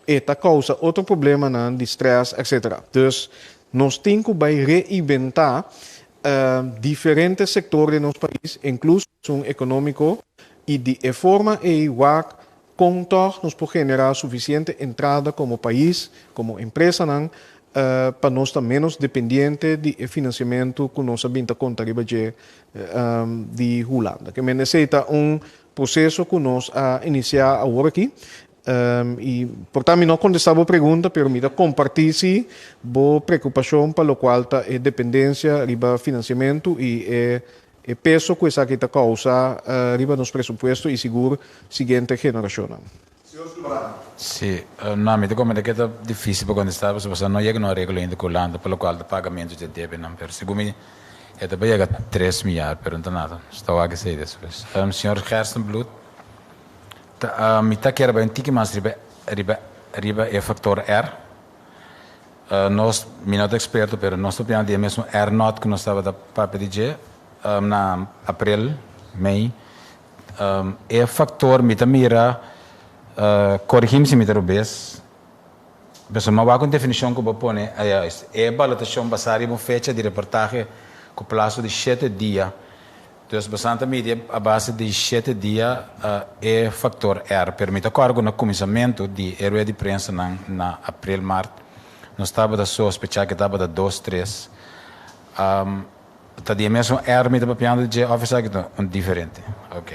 e ta kousa otro problemanan di strès, etcetera. Dus nos tin ku bai reinventá diferente sektor den nos pais, inkluso esun ekonómiko, i di e forma ei wak Kon tòg nos por generá sufisiente entrada komo pais, komo empresanan, pa nos ta ménos dependiente di e finansiamentu ku nos a bin ta konta riba dje di Hulanda? Ke men esei ta un proseso ku nos a inisiá awor aki. I por ta mi no a kontestá bo pregunta, pero mi ta kompartí sí bo preokupashon pa lokual ta e dependensia riba finansiamentu i e E peso ku esaki ta kousa riba nos presupuesto i sigur siguiente generashonnan. Señor Sulbrano. Sí, no, mi ta komenta ke ta difísil pa kontestá pasobra pasobra no yega no areglo ainda ku Hulanda pa lokual ta pagamentu dje debenan, pero segun mi e ta bai yega tres miar, pero no ta nada, nos ta wak esei despues. Señor Gerstenbluth, ta mi ta kier bai un tiki mas riba riba riba e faktor R. Nos, mi no ta eksperto, pero nos ta opina di e mesun R naught ku nos tabata papia di dje na aprel, mei. E faktor mi ta mira, korigí mi si mi ta robes, pasobra mi a wak un definishon ku bo pone, juist, e balotashon basá riba un fecha di reportahe ku plaso di shete dia. Dus bosan ta midi a base di shete dia e factor R. Pero mi ta corda cu na cuminsamentu di e rueda di prensanan na april, mart, nos tabata sospecha cu e tabata dos, tres. Ta di e mesun R mi ta papiando di dje of esaki ta un diferente? Ok.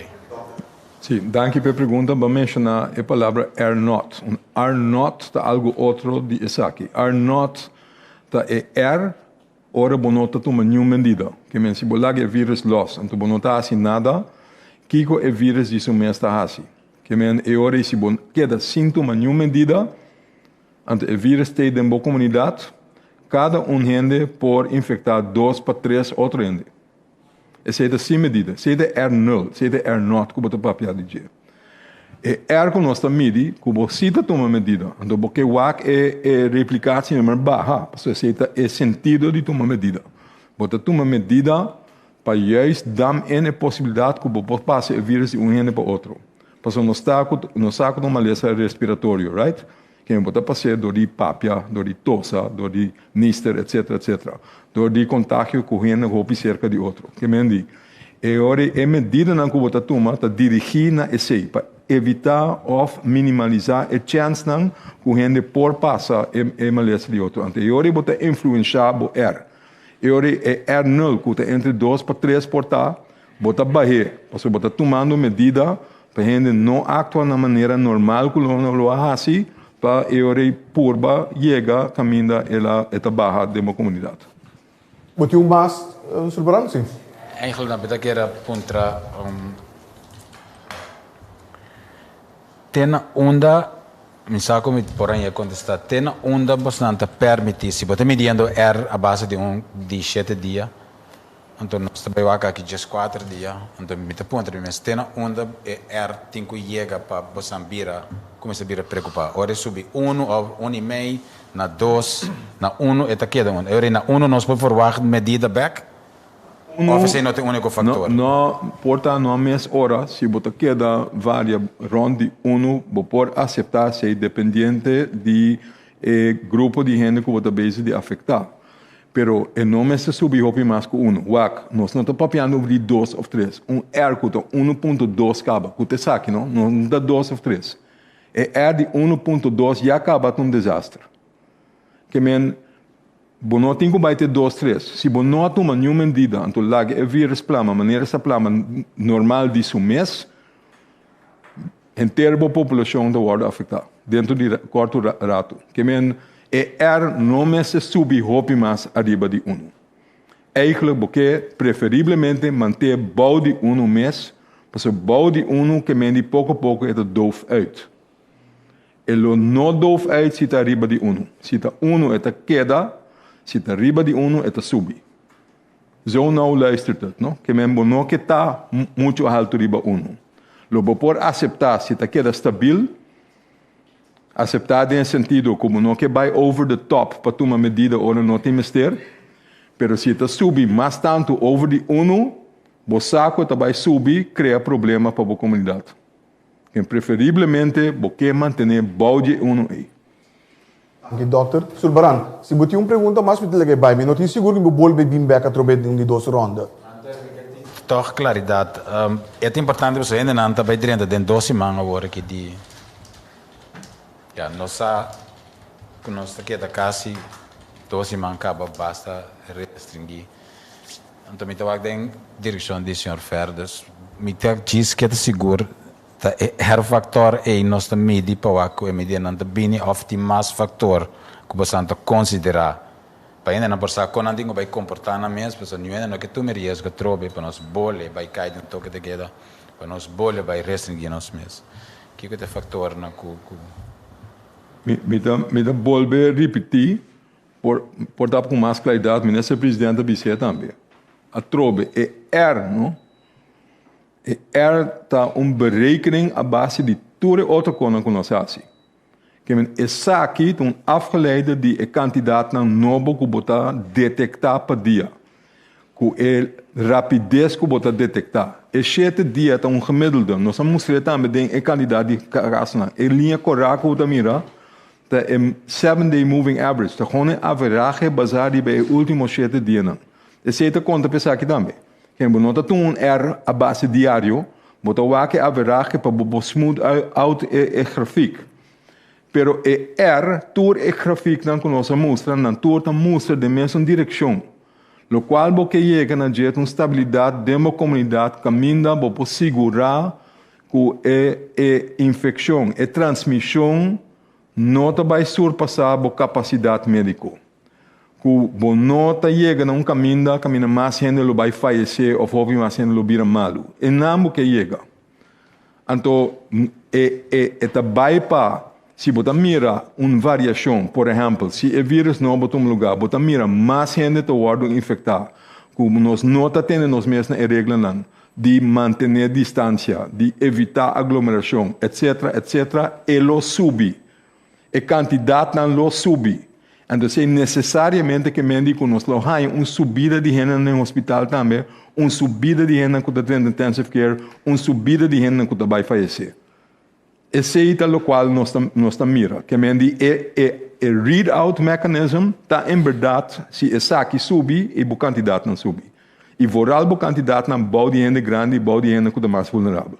Sí, danki p'e pregunta. Bo a menciona e palabra R naught. Un R naught ta algo otro di esaki. R naught ta e R Ora bo no ta tuma niun medida, ke men si bo laga e virus los anto bo no ta hasi nada, kiko e virus di su mes ta hasi? Ke men e ora ei si bo keda sin tuma niun medida, anto e virus t'ei den bo komunidat, kada un hende por infektá dos pa tres otro hende. Esei ta sin medida. Esei ta e R nul, esei ta e R not ku bo ta papia di dje. E R ku nos ta midi, ku bo si ta tuma medida, anto bo ke wak e e replikatie number baha, pasobra esei ta e sentido di tuma medida. Bo ta tuma medida pa juist dam in e posibilidat ku bo por pasa e virus di un hende pa otro. Pasobra nos ta ku nos sa ku ta un malesa respiratorio, right? Ken bo ta pas'é dor di papia, dor di tosa, dor di nister, etcetera, etcetera. Dor di kontagio ku hende hopi serka di otro. Ke men di, e ora e medidanan ku bo ta tuma ta dirigí na esei, pa evitá òf minimalisá e chènsnan ku hende por pasa e malesa di otro. Anto e ora ei bo ta influenshá bo R. E ora ei e R nul ku ta entre dos pa tres por ta, bo ta bah'é, pasobra bo ta tumando medida pa hende no aktua na manera normal ku lo lo a hasi pa e ora ei purba yega kaminda el a e ta baha den bo komunidat. Bo tin un mas, Sulbrand? Si. Eigenlijk nan ta kere puntra te na unda, mi sa ku mi por a kontestá, te na unda bosnan ta permití, si bo ta midiendo R a base di un di shete dia, anto nos ta bai wak aki djeskuater dia, anto mi ta puntra mi mes te na unda e R tin ku yega pa bosnan bira kuminsá bira preokupá. Ora e subi unu òf unu i mei, Na dos, na uno e ta keda un. E ora na uno nos por verwacht medida bek? Of esei no ta e unico factor? No, por ta no mes ora, si bo ta keda varia rond di uno, bo por acepta esei dependiente di e grupo di hende cu bo ta bezig di afecta. Pero e no mester subi hopi mas cu uno. Wak, nos no ta papiando over di dos of tres. Un R cu ta uno punto dos caba, cu ta esaki no, no ta dos of tres. E R di uno punto dos ya kaba ta un desaster. Ke men, bo no tin ku bai te dos tres. Si bo no a tuma niun medida, anto laga e virus plama manera sa plama normal di su mes, henter bo populashon ta wòrdu afektá dentro di kòrtu ratu. Ke men, e R no mester subi hopi mas ariba di uno. Eigenlijk bo ke preferiblemente mant'é bou di unu mes, pasobra bou di unu ke mendi poko poko e ta doof uit. E lo no doof uit si ta riba di unu. Si ta unu e ta keda, si ta riba di unu e ta subi. Zo nauw luistert het, no? Ke men bo no ke ta muchu haltu riba unu. Lo bo por aseptá si ta keda stabil. Aseptá den e sentido ku bo no ke bai over the top pa tuma medida ora no tin mester, pero si e ta subi mas tantu over di unu, bo sa ku e ta bai subi krea problema pa bo komunidat. Ken preferiblemente bo ke mantené bou di e unu ei. Danki dòkter. Sulbaran, si bo tin un pregunta mas mi ta laga e bai. Mi no tin sigur ku mi bo bolbe bin bèk atrobe den un di dos rònda. Tòg klaridat. E ta importante pasobra hendenan ta bai drenta den dos siman awor aki di. Ya, nos sa ku nos ta keda kasi dos siman kaba basta restringí. Anto mi ta wak den direkshon di señor Fer, dus mi ta djis keda sigur ta e R-faktor ei nos ta midi pa wak ku e midianan ta bini òf tin mas faktor ku bosan ta konsiderá pa hendenan por sa kon nan tin ku bai komportá nan mes, pasobra niun hende no ke tuma e riesgo atrobe pa nos bole bai kai den toke te keda, pa nos bole bai restringí nos mes. Kiko ta e faktornan ku ku. Mi mi ta mi ta bolbe ripití por por ta ku mas klaridat minister presidente a bis'é tambe. Atrobe e R no e R ta un berekening a base di tur e otro konan ku nos hasi. Ke men esaki ta un afgeleide di e kantidatnan nobo ku bo ta detektá pa dia. Ku e rapides ku bo ta detektá. E shete dia ta un gemiddelde. Nos a mustr'é tambe den e kantidat di kasnan. E liña korá ku bo ta mira ta e seven day moving average. Ta gewoon e averahe basá riba e último shete dianan. Esei ta konta pa esaki tambe. Ken bo no ta tuma un R a base diario, bo ta wak e averahe pa bo por smooth out e grafiek. Pero e R, tur e grafieknan ku nos a mustra, nan tur ta mustra den mesun direkshon. Lokual bo ke yega na dje ta un stabilidat den bo komunidat kaminda bo por sigurá ku e e infekshon, e transmishon no ta bai surpasá bo kapasidat médiko. Ku bo no ta yega na un kaminda kaminda mas hende lo bai fayesé òf hopi mas hende lo bira malu. Einan bo ke yega. Anto e e e ta bai pa si bo ta mira un variashon, por ehèmpel, si e vírùs nobo tuma lugá, bo ta mira mas hende ta wòrdu infektá, ku nos no ta tene nos mes na e reglanan di mantené distansia, di evitá aglomerashon, etsetera, etsetera, e lo subi. E kantidatnan lo subi. Anto esei nesesariamente ke men di ku nos lo haña un subida di hendenan den hospital tambe, un subida di hendenan ku ta drenta intensive care, un subida di hendenan ku ta bai fayesé. Esei ta lokual nos ta nos ta mira. Ke men di e e e read out mechanism ta en bèrdat si esaki subi i bo kantidatnan subi. I vooral bo kantidatnan bou di hende grandi i bou di hende ku ta mas vulnerabel.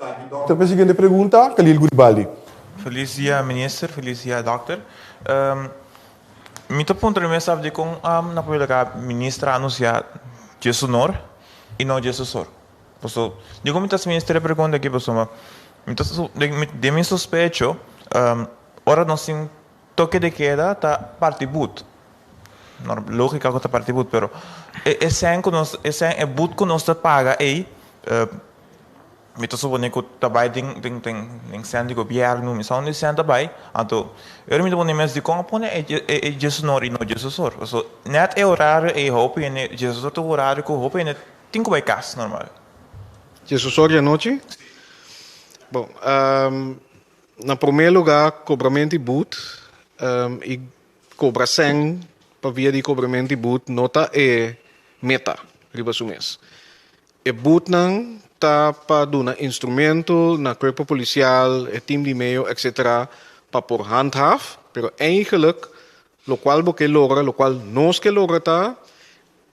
Danki dòkter. Pa e siguiente pregunta, Khalil Guribaldi. Felis dia minister, felis dia dòkter. Mi ta puntra mi mes af dikon na prome lugar minister a anunsia djesunor i no djesusor. Paso dikon mi ta hasi minister e pregunta aki pasobra mi ta den mi sospecho ora nos tin toke de keda ta parti but. Lógika ku ta parti but pero e sèn ku nos e sèn e but ku nos ta paga ei Mi ta supone ku ta bai den den den den sèn di gobièrnu, mi sa unda e sèn ta bai. Anto e ora mi ta pone mes dikon a pone e e djesnor i no djesosor. Paso nèt e orario ei hopi hende, djesosor ta un orario ku hopi hende tin ku bai kas normal. Djesosor di anochi? Bon, na promé lugá kobramentu di but i kobra sèn pa via di kobramentu di but no ta e meta riba su mes. E butnan ta pa duna instrumento na cuerpo policial, e team di meo etc. Pa por handhaaf, pero eigenlijk locual bo ke logra, locual nos ke logra ta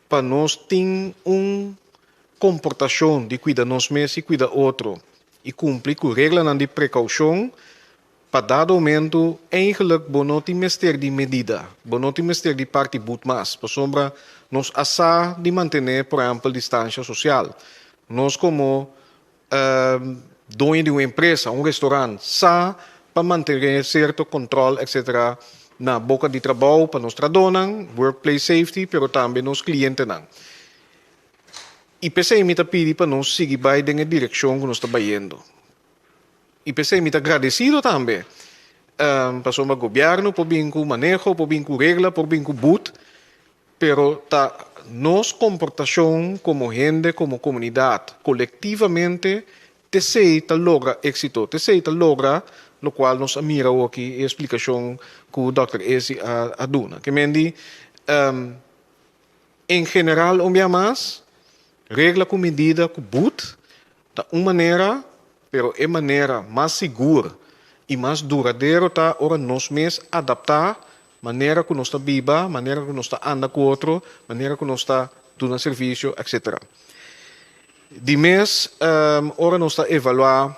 pa nos tin un comportacion di cuida nos mes y cuida otro y cumpli cu reglanan di precaucion. Pa dado momento eigenlijk bo no tin mester di medida, bo no tin mester di parti but mas, pasobra nos a sa di mantené por ehèmpel distansha sosial. Nos komo doño di un empresa, un restorant, sa pa mantené sierto kòntròl etcetera na boka di trabou pa nos trahadónan, workplace safety, pero tambe nos klientenan. I p'esei mi ta pidi pa nos sigui bai den e direkshon ku nos ta bayendo. I p'esei mi ta gradesido tambe, pasobra gobièrnu por bin ku maneho, por bin ku regla, por bin ku but, pero ta nos komportashon komo hende, komo komunidat, kolektivamente, t'esei ta logra éksito, t'esei ta logra lokual nos a mira awoki e splikashon ku dòkter Ezi a duna. Ke men di, en general un bia mas, regla ku medida ku but Ta un manera, pero e manera mas sigur i mas duradero ta ora nos mes adaptá manera ku nos ta biba, manera ku nos ta anda ku otro, manera ku nos ta duna servisio, etcetera. Di mes, ora nos ta evaluá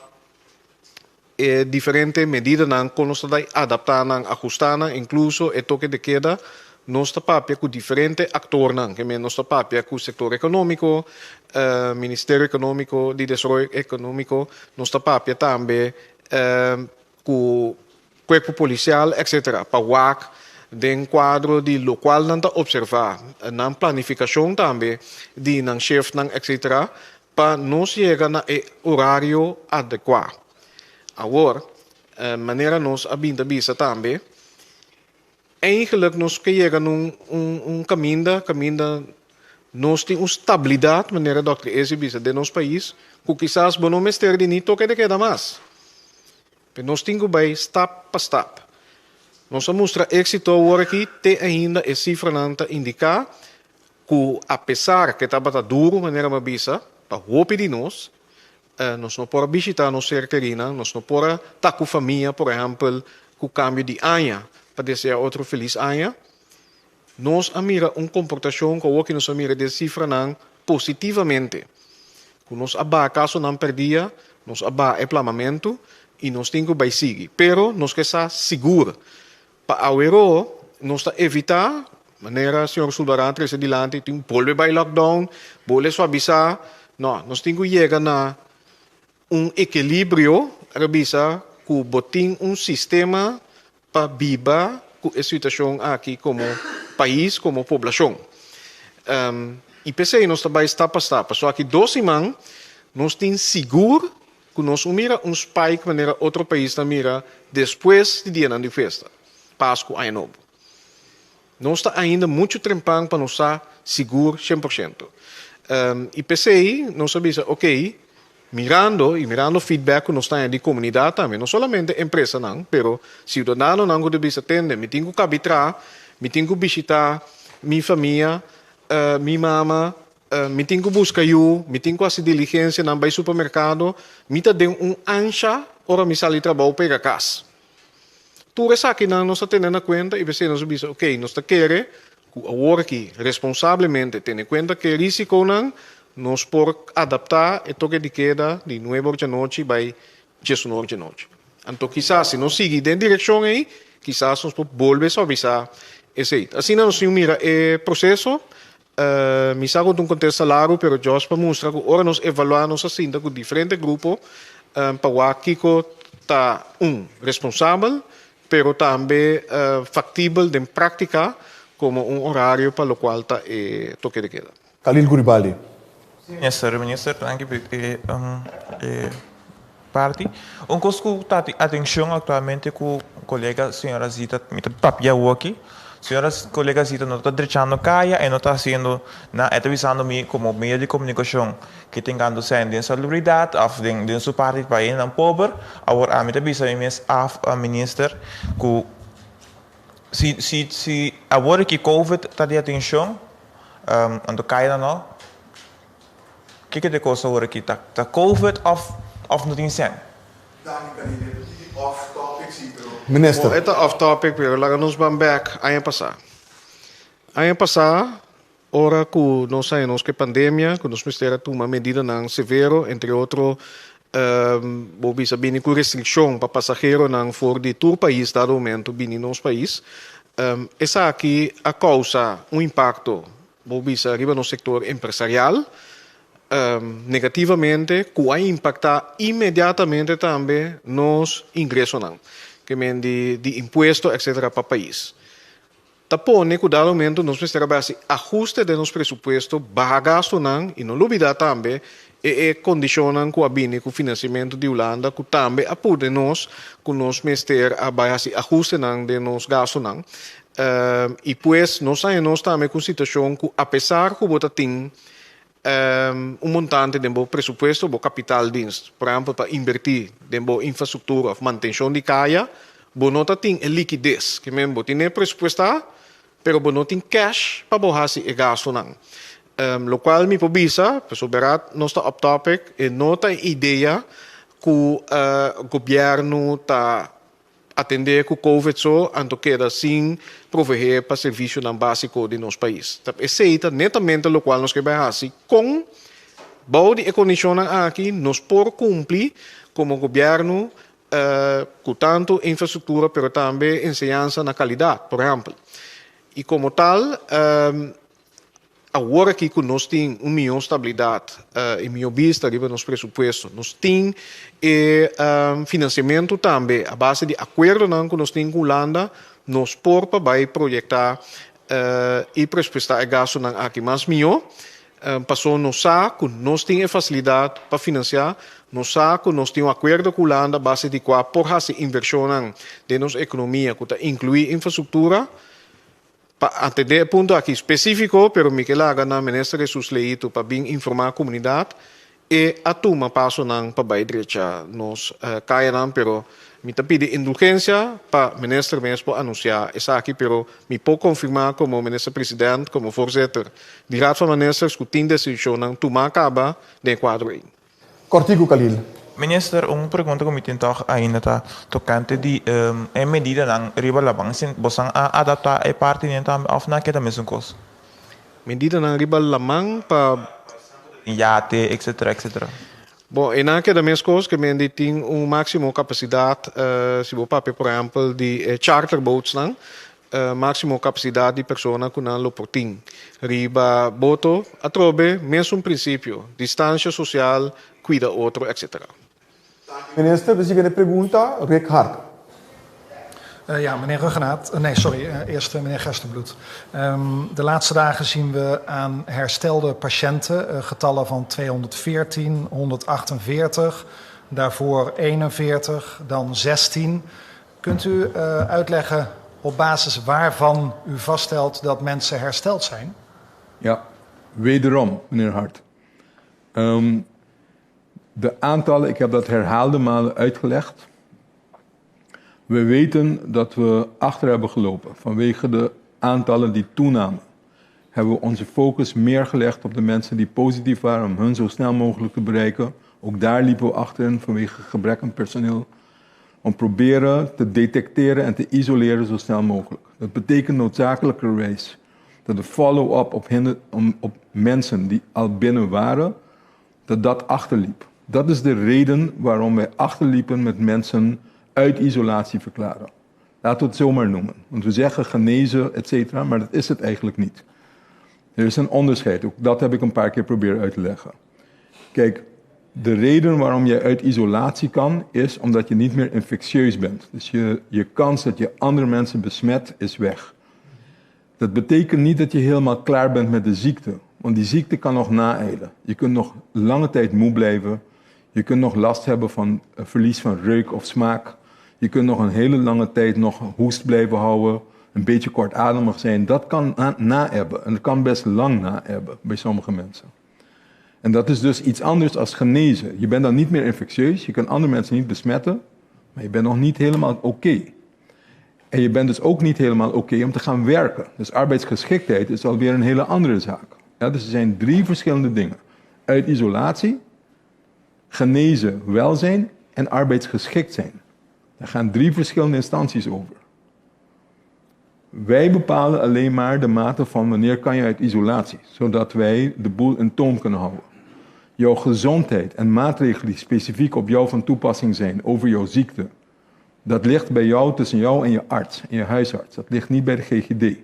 E diferente medidanan kon nos ta dai adaptá nan, ahustá nan, inkluso e toke de keda, nos ta papia ku diferente aktornan, ke men nos ta papia ku sektor ekonómiko, Ministerio Ekonómiko di Desaroyo Ekonómiko, nos ta papia tambe ku kuerpo polisial, etcetera, pa wak den kuadro di lokual nan ta opservá, nan planifikashon tambe di nan shiftnan, etcetera, Pa nos yega na e orario adekuá. Awor, manera nos a bin ta bisa tambe, eigenlijk nos ke yega na un un kaminda, kaminda nos tin un stabilidat, manera dòkter Ezi bisa, den nos pais, ku kisas bo no mester di ni toke de keda mas. Pero nos tin ku bai stap pa stap. Nos a mustra éksito awor aki, te ainda e sifranan ta indiká Ku apesar ku e tabata duru, manera mi a bisa, pa hopi di nos, nos no por a bishitá nos ser kerinan, nos no por a ta ku famia, por ehèmpel, ku kambio di aña pa deseá otro felis aña. Nos a mira un komportashon ku awor ku nos a mira den sifranan positivamente, ku nos a baha kasonan per dia, nos a baha e plamamentu i nos tin ku bai sigui. Pero nos ke sa sigur Pa aweró nos ta evitá, manera señor Sulbarán a trese dilanti, tin bolbe bai lockdown, bolbe suavisá. No, nos tin ku yega na un ekilibrio, a bisa ku bo tin un sistema pa biba ku e situashon aki komo pais, komo poblashon. I p'esei nos ta bai stap pa stap. Pasobra aki dos siman nos tin sigur Ku nos un mira un spike manera otro pais ta mira despues di dianan di festa, Pasku, Aña Nobo. Nos ta ainda muchu trempan pa nos sa sigur 100%. I p'esei nos a bisa ok, mirando i mirando feedback ku nos ta haña di komunidat tambe, no solamente empresanan, pero siudadanonan ku ta bisa tende mi tin ku kabi traha, mi tin ku bishita mi famia, mi mama, Mi tin ku buska yu, mi tin ku hasi diligensianan, bai supermerkado, mi ta den un ansha ora mi sali trabou pega kas. Tur esakinan nos ta tene na kuenta i p'esei nos a bisa, okey, nos ta kere ku awor aki responsablemente tene kuenta ku e risikonan, nos por adaptá e toke di keda di nuebe or djanochi bai djesun or djanochi. Anto kisas si nos sigui den direkshon ei, kisas nos por bolbe suavisá esei. Asina nos tin mira e proseso. Mi sa ku ta un kontesta largu, pero djòs pa mustra ku ora nos evaluá nos a sinta ku diferente grupo pa wak kiko ta un responsabel, pero tambe faktibel den práktika komo un orario pa lokual ta e toke de keda. Khalil Guribaldi. Minister, minister, danki pa e e parti. Un kos ku ta di atenshon aktualmente ku kolega señora Zita, mi ta papia awoki, señora kolega Zita no ta drechando kaya, e no ta hasiendo na, e ta bisando mi komo medio di komunikashon ke tin kantu sèn den salubridat òf den den su parti pa hendenan pober. Awor ami ta bisa mi mes af minister ku si si si awor ki covid ta di atenshon Anto kaya nan no. Kiko ta e kos awor aki? Ta ta covid of of no tin sèn? Danki Carine, e ta off topic si pero. Minister. Bo e ta off topic pero laga nos ban bek aña pasá. Aña pasá ora ku nos haña nos ku e pandemia ku nos mester a tuma medidanan severo entre otro bo bisa bini ku restrikshon pa pasaheronan for di tur pais dado momento bini nos pais. Esaki a kousa un impakto, bo bisa, riba nos sektor empresarial negativamente ku a impaktá inmediatamente tambe nos ingresonan, ke men di di impuesto etcetera pa pais. Ta pone ku dado momento nos mester a bai hasi ahuste den nos presupuesto, baha gastunan i no lubidá tambe e e kondishonnan ku a bini ku finansiamentu di Hulanda ku tambe a pone nos ku nos mester a bai hasi ahustenan den nos gastunan. I pues nos haña nos tambe ku un situashon ku apesar ku bo ta tin un montante den bo presupuesto, bo kapitaaldienst, por ehempel pa inbertí den bo infrastruktura òf mantenshon di kaya, bo no ta tin e likides. Ke men bo tin e presupuestá, pero bo no tin cash pa bo hasi e gastunan. Lokual mi por bisa, pasobra nos ta op topic, e no ta e idea ku gobièrnu ta Atendé ku Covid so anto keda sin proveé pa servisionan básiko di nos pais. Ta esei ta netamente lokual nos ke bai hasi kon bou di e kondishonnan aki nos por kumpli komo gobièrnu ku tantu infrastruktura pero tambe enseñansa na kalidat, por ehèmpel. I komo tal Awor aki ku nos tin un mihó stabilidat i mihó bista riba nos presupuesto, nos tin e finansiamentu tambe a base di akuerdonan ku nos tin ku Hulanda, nos por pa bai proyektá i presupuestá e gastunan aki mas mihó, paso nos sa ku nos tin e fasilidat pa finansiá, nos sa ku nos tin un akuerdo ku Hulanda a base di kua por hasi invershonnan den nos ekonomia ku ta inkluí infrastruktura. Pa atendé e punto aki spesífiko, pero mi ke laga na Minister Jesus Leito pa bin informá komunidat e a tuma pasonan pa bai drecha nos kayanan, pero mi ta pidi indulgensia pa Minister mes por anunsiá esaki, pero mi por konfirmá komo Minister President, komo Voorzitter di Raad van Ministers ku tin desishonnan tumá kaba den e kuadro ei. Kòrtiku Khalil. Minister, un pregunta ku mi tin tòg ainda ta tokante di e medidanan riba laman. Si bosan a adaptá e parti den tambe òf nan keda mesun kos? Medidanan riba laman pa. Yate, etcetera, etcetera. Bon, e nan keda meskos, ke men di tin un máksimo kapasidat, si bo papia por ehèmpel di e charter boatsnan, Máksimo kapasidat di persona ku nan lo por tin riba boto atrobe mesun prinsipio, distansha sosial, kuida otro etc. Minister, de siguiente pregunta, Rick Hart. Ja, meneer Rhuggenaath, nee, sorry, eerst meneer Gerstenbluth. De laatste dagen zien we aan herstelde patiënten getallen van 214, 148, daarvoor 41, dan 16. Kunt u uitleggen op basis waarvan u vaststelt dat mensen hersteld zijn? Ja, wederom, meneer Hart. Um, de aantallen, ik heb dat herhaalde malen uitgelegd. We weten dat we achter hebben gelopen vanwege de aantallen die toenamen. Hebben we onze focus meer gelegd op de mensen die positief waren om hun zo snel mogelijk te bereiken. Ook daar liepen we achter in vanwege gebrek aan personeel om proberen te detecteren en te isoleren zo snel mogelijk. Dat betekent noodzakelijkerwijs Dat de follow-up op, op mensen die al binnen waren, dat dat achterliep. Dat is de reden waarom wij achterliepen met mensen uit isolatie verklaren. Laten we het zomaar noemen. Want we zeggen genezen, et cetera, maar dat is het eigenlijk niet. Er is een onderscheid. Ook dat heb ik een paar keer proberen uit te leggen. Kijk, de reden waarom je uit isolatie kan, is omdat je niet meer infectieus bent. Dus je kans dat je andere mensen besmet is weg. Dat betekent niet dat je helemaal klaar bent met de ziekte. Want die ziekte kan nog naijlen. Je kunt nog lange tijd moe blijven. Je kunt nog last hebben van verlies van reuk of smaak. Je kunt nog een hele lange tijd nog hoest blijven houden. Een beetje kortademig zijn. Dat kan na-ebben. En dat kan best lang na-ebben bij sommige mensen. En dat is dus iets anders als genezen. Je bent dan niet meer infectieus. Je kan andere mensen niet besmetten. Maar je bent nog niet helemaal oké. En je bent dus ook niet helemaal oké om te gaan werken. Dus arbeidsgeschiktheid is alweer een hele andere zaak. Ja, dus er zijn 3 verschillende dingen. Uit isolatie, genezen, welzijn en arbeidsgeschikt zijn. Daar gaan 3 verschillende instanties over. Wij bepalen alleen maar de mate van wanneer kan je uit isolatie, zodat wij de boel in toom kunnen houden. Jouw gezondheid en maatregelen die specifiek op jou van toepassing zijn over jouw ziekte, dat ligt bij jou tussen jou en je arts, en je huisarts. Dat ligt niet bij de GGD.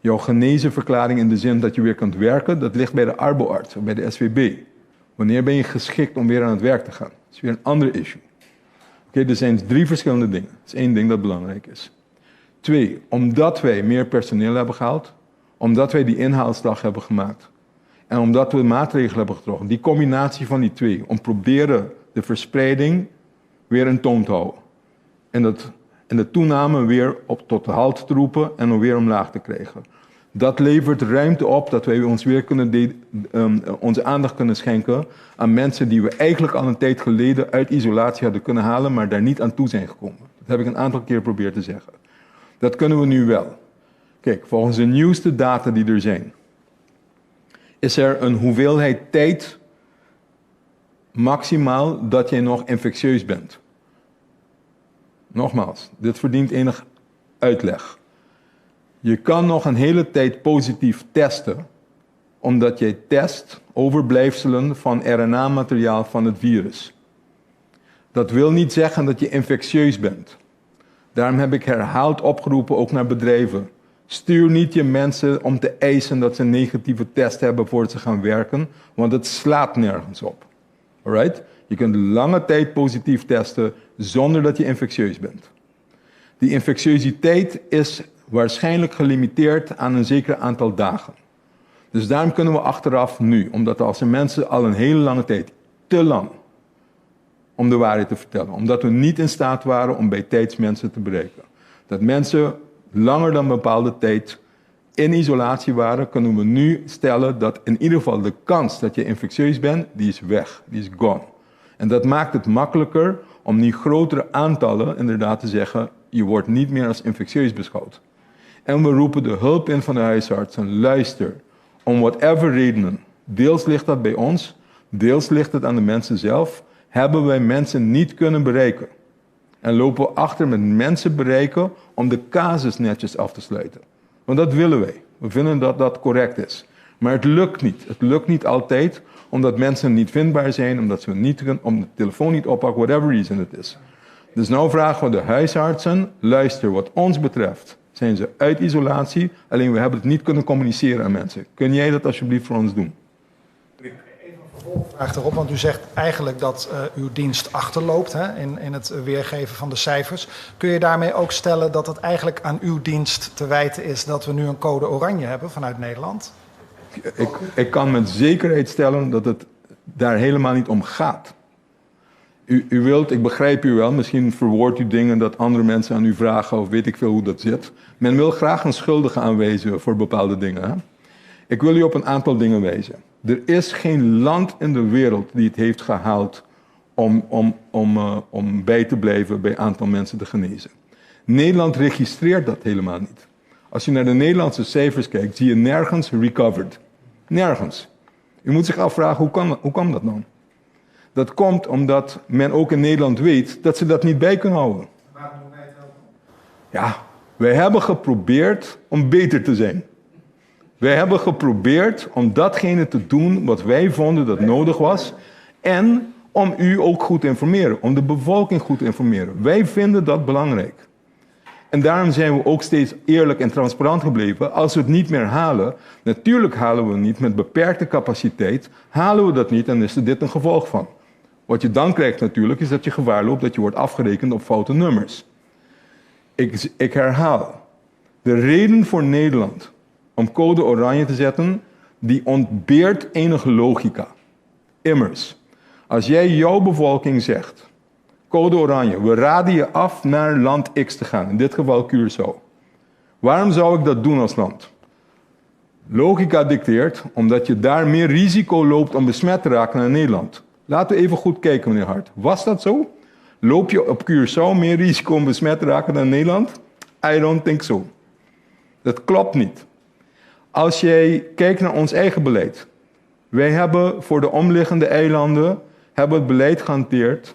Jouw genezenverklaring in de zin dat je weer kunt werken, dat ligt bij de arboarts of bij de SWB. Wanneer ben je geschikt om weer aan het werk te gaan? Dat is weer een ander issue. Er zijn 3 verschillende dingen. Dat is 1 ding dat belangrijk is. 2, omdat wij meer personeel hebben gehaald, omdat wij die inhaalslag hebben gemaakt en omdat we maatregelen hebben getrokken, die combinatie van die 2, om proberen de verspreiding weer in toom te houden. En de toename weer tot de halt te roepen en om weer omlaag te krijgen. Dat levert ruimte op dat wij ons weer kunnen onze aandacht kunnen schenken aan mensen die we eigenlijk al een tijd geleden uit isolatie hadden kunnen halen, maar daar niet aan toe zijn gekomen. Dat heb ik een aantal keer geprobeerd te zeggen. Dat kunnen we nu wel. Volgens de nieuwste data die er zijn, is er een hoeveelheid tijd maximaal dat jij nog infectieus bent. Nogmaals, dit verdient enig uitleg. Je kan nog een hele tijd positief testen, omdat jij test overblijfselen van R N A-materiaal van het virus. Dat wil niet zeggen dat je infectieus bent. Daarom heb ik herhaald opgeroepen, ook naar bedrijven. Stuur niet je mensen om te eisen dat ze een negatieve test hebben voordat ze gaan werken, want het slaat nergens op. Alright? Je kunt lange tijd positief testen zonder dat je infectieus bent. Die infectiositeit is waarschijnlijk gelimiteerd aan een zeker aantal dagen. Dus daarom kunnen we achteraf nu, omdat als de mensen al een hele lange tijd, te lang, om de waarheid te vertellen, omdat we niet in staat waren om bij tijds mensen te bereiken. Dat mensen langer dan een bepaalde tijd in isolatie waren, kunnen we nu stellen dat in ieder geval de kans dat je infectieus bent, die is weg, die is gone. En dat maakt het makkelijker om nu grotere aantallen inderdaad te zeggen, je wordt niet meer als infectieus beschouwd. En we roepen de hulp in van de huisartsen. Luister, om whatever redenen, deels ligt dat bij ons, deels ligt het aan de mensen zelf, hebben wij mensen niet kunnen bereiken. En lopen we achter met mensen bereiken om de casus netjes af te sluiten. Want dat willen wij. We vinden dat dat correct is. Maar het lukt niet. Het lukt niet altijd, omdat mensen niet vindbaar zijn, omdat ze niet kunnen, om de telefoon niet oppakken, whatever reason het is. Dus nou vragen we de huisartsen, luister, wat ons betreft zijn ze uit isolatie, alleen we hebben het niet kunnen communiceren aan mensen. Kun jij dat alsjeblieft voor ons doen? Even een vervolgvraag erop, want u zegt eigenlijk dat uw dienst achterloopt, hè, in het weergeven van de cijfers. Kun je daarmee ook stellen dat het eigenlijk aan uw dienst te wijten is dat we nu een code oranje hebben vanuit Nederland? Ik kan met zekerheid stellen dat het daar helemaal niet om gaat. Ik begrijp u wel, misschien verwoordt u dingen dat andere mensen aan u vragen of weet ik veel hoe dat zit. Men wil graag een schuldige aanwijzen voor bepaalde dingen. Hè? Ik wil u op een aantal dingen wijzen. Er is geen land in de wereld die het heeft gehaald om bij te blijven bij aantal mensen te genezen. Nederland registreert dat helemaal niet. Als je naar de Nederlandse cijfers kijkt, zie je nergens recovered. Nergens. U moet zich afvragen, hoe kan dat nou? Dat komt omdat men ook in Nederland weet dat ze dat niet bij kunnen houden. Waarom doen wij het wel? Ja, wij hebben geprobeerd om beter te zijn. Wij hebben geprobeerd om datgene te doen wat wij vonden dat nodig was. En om u ook goed te informeren, om de bevolking goed te informeren. Wij vinden dat belangrijk. En daarom zijn we ook steeds eerlijk en transparant gebleven. Als we het niet meer halen, natuurlijk halen we het niet met beperkte capaciteit, halen we dat niet en is er dit een gevolg van. Wat je dan krijgt natuurlijk, is dat je gevaar loopt dat je wordt afgerekend op foute nummers. Ik, ik herhaal, de reden voor Nederland om code oranje te zetten, die ontbeert enige logica. Immers, als jij jouw bevolking zegt, code oranje, we raden je af naar land X te gaan, in dit geval Curaçao. Waarom zou ik dat doen als land? Logica dicteert omdat je daar meer risico loopt om besmet te raken dan in Nederland. Laten we even goed kijken, meneer Hart. Was dat zo? Loop je op Curaçao meer risico om besmet te raken dan in Nederland? I don't think so. Dat klopt niet. Als jij kijkt naar ons eigen beleid. Wij hebben voor de omliggende eilanden hebben het beleid gehanteerd.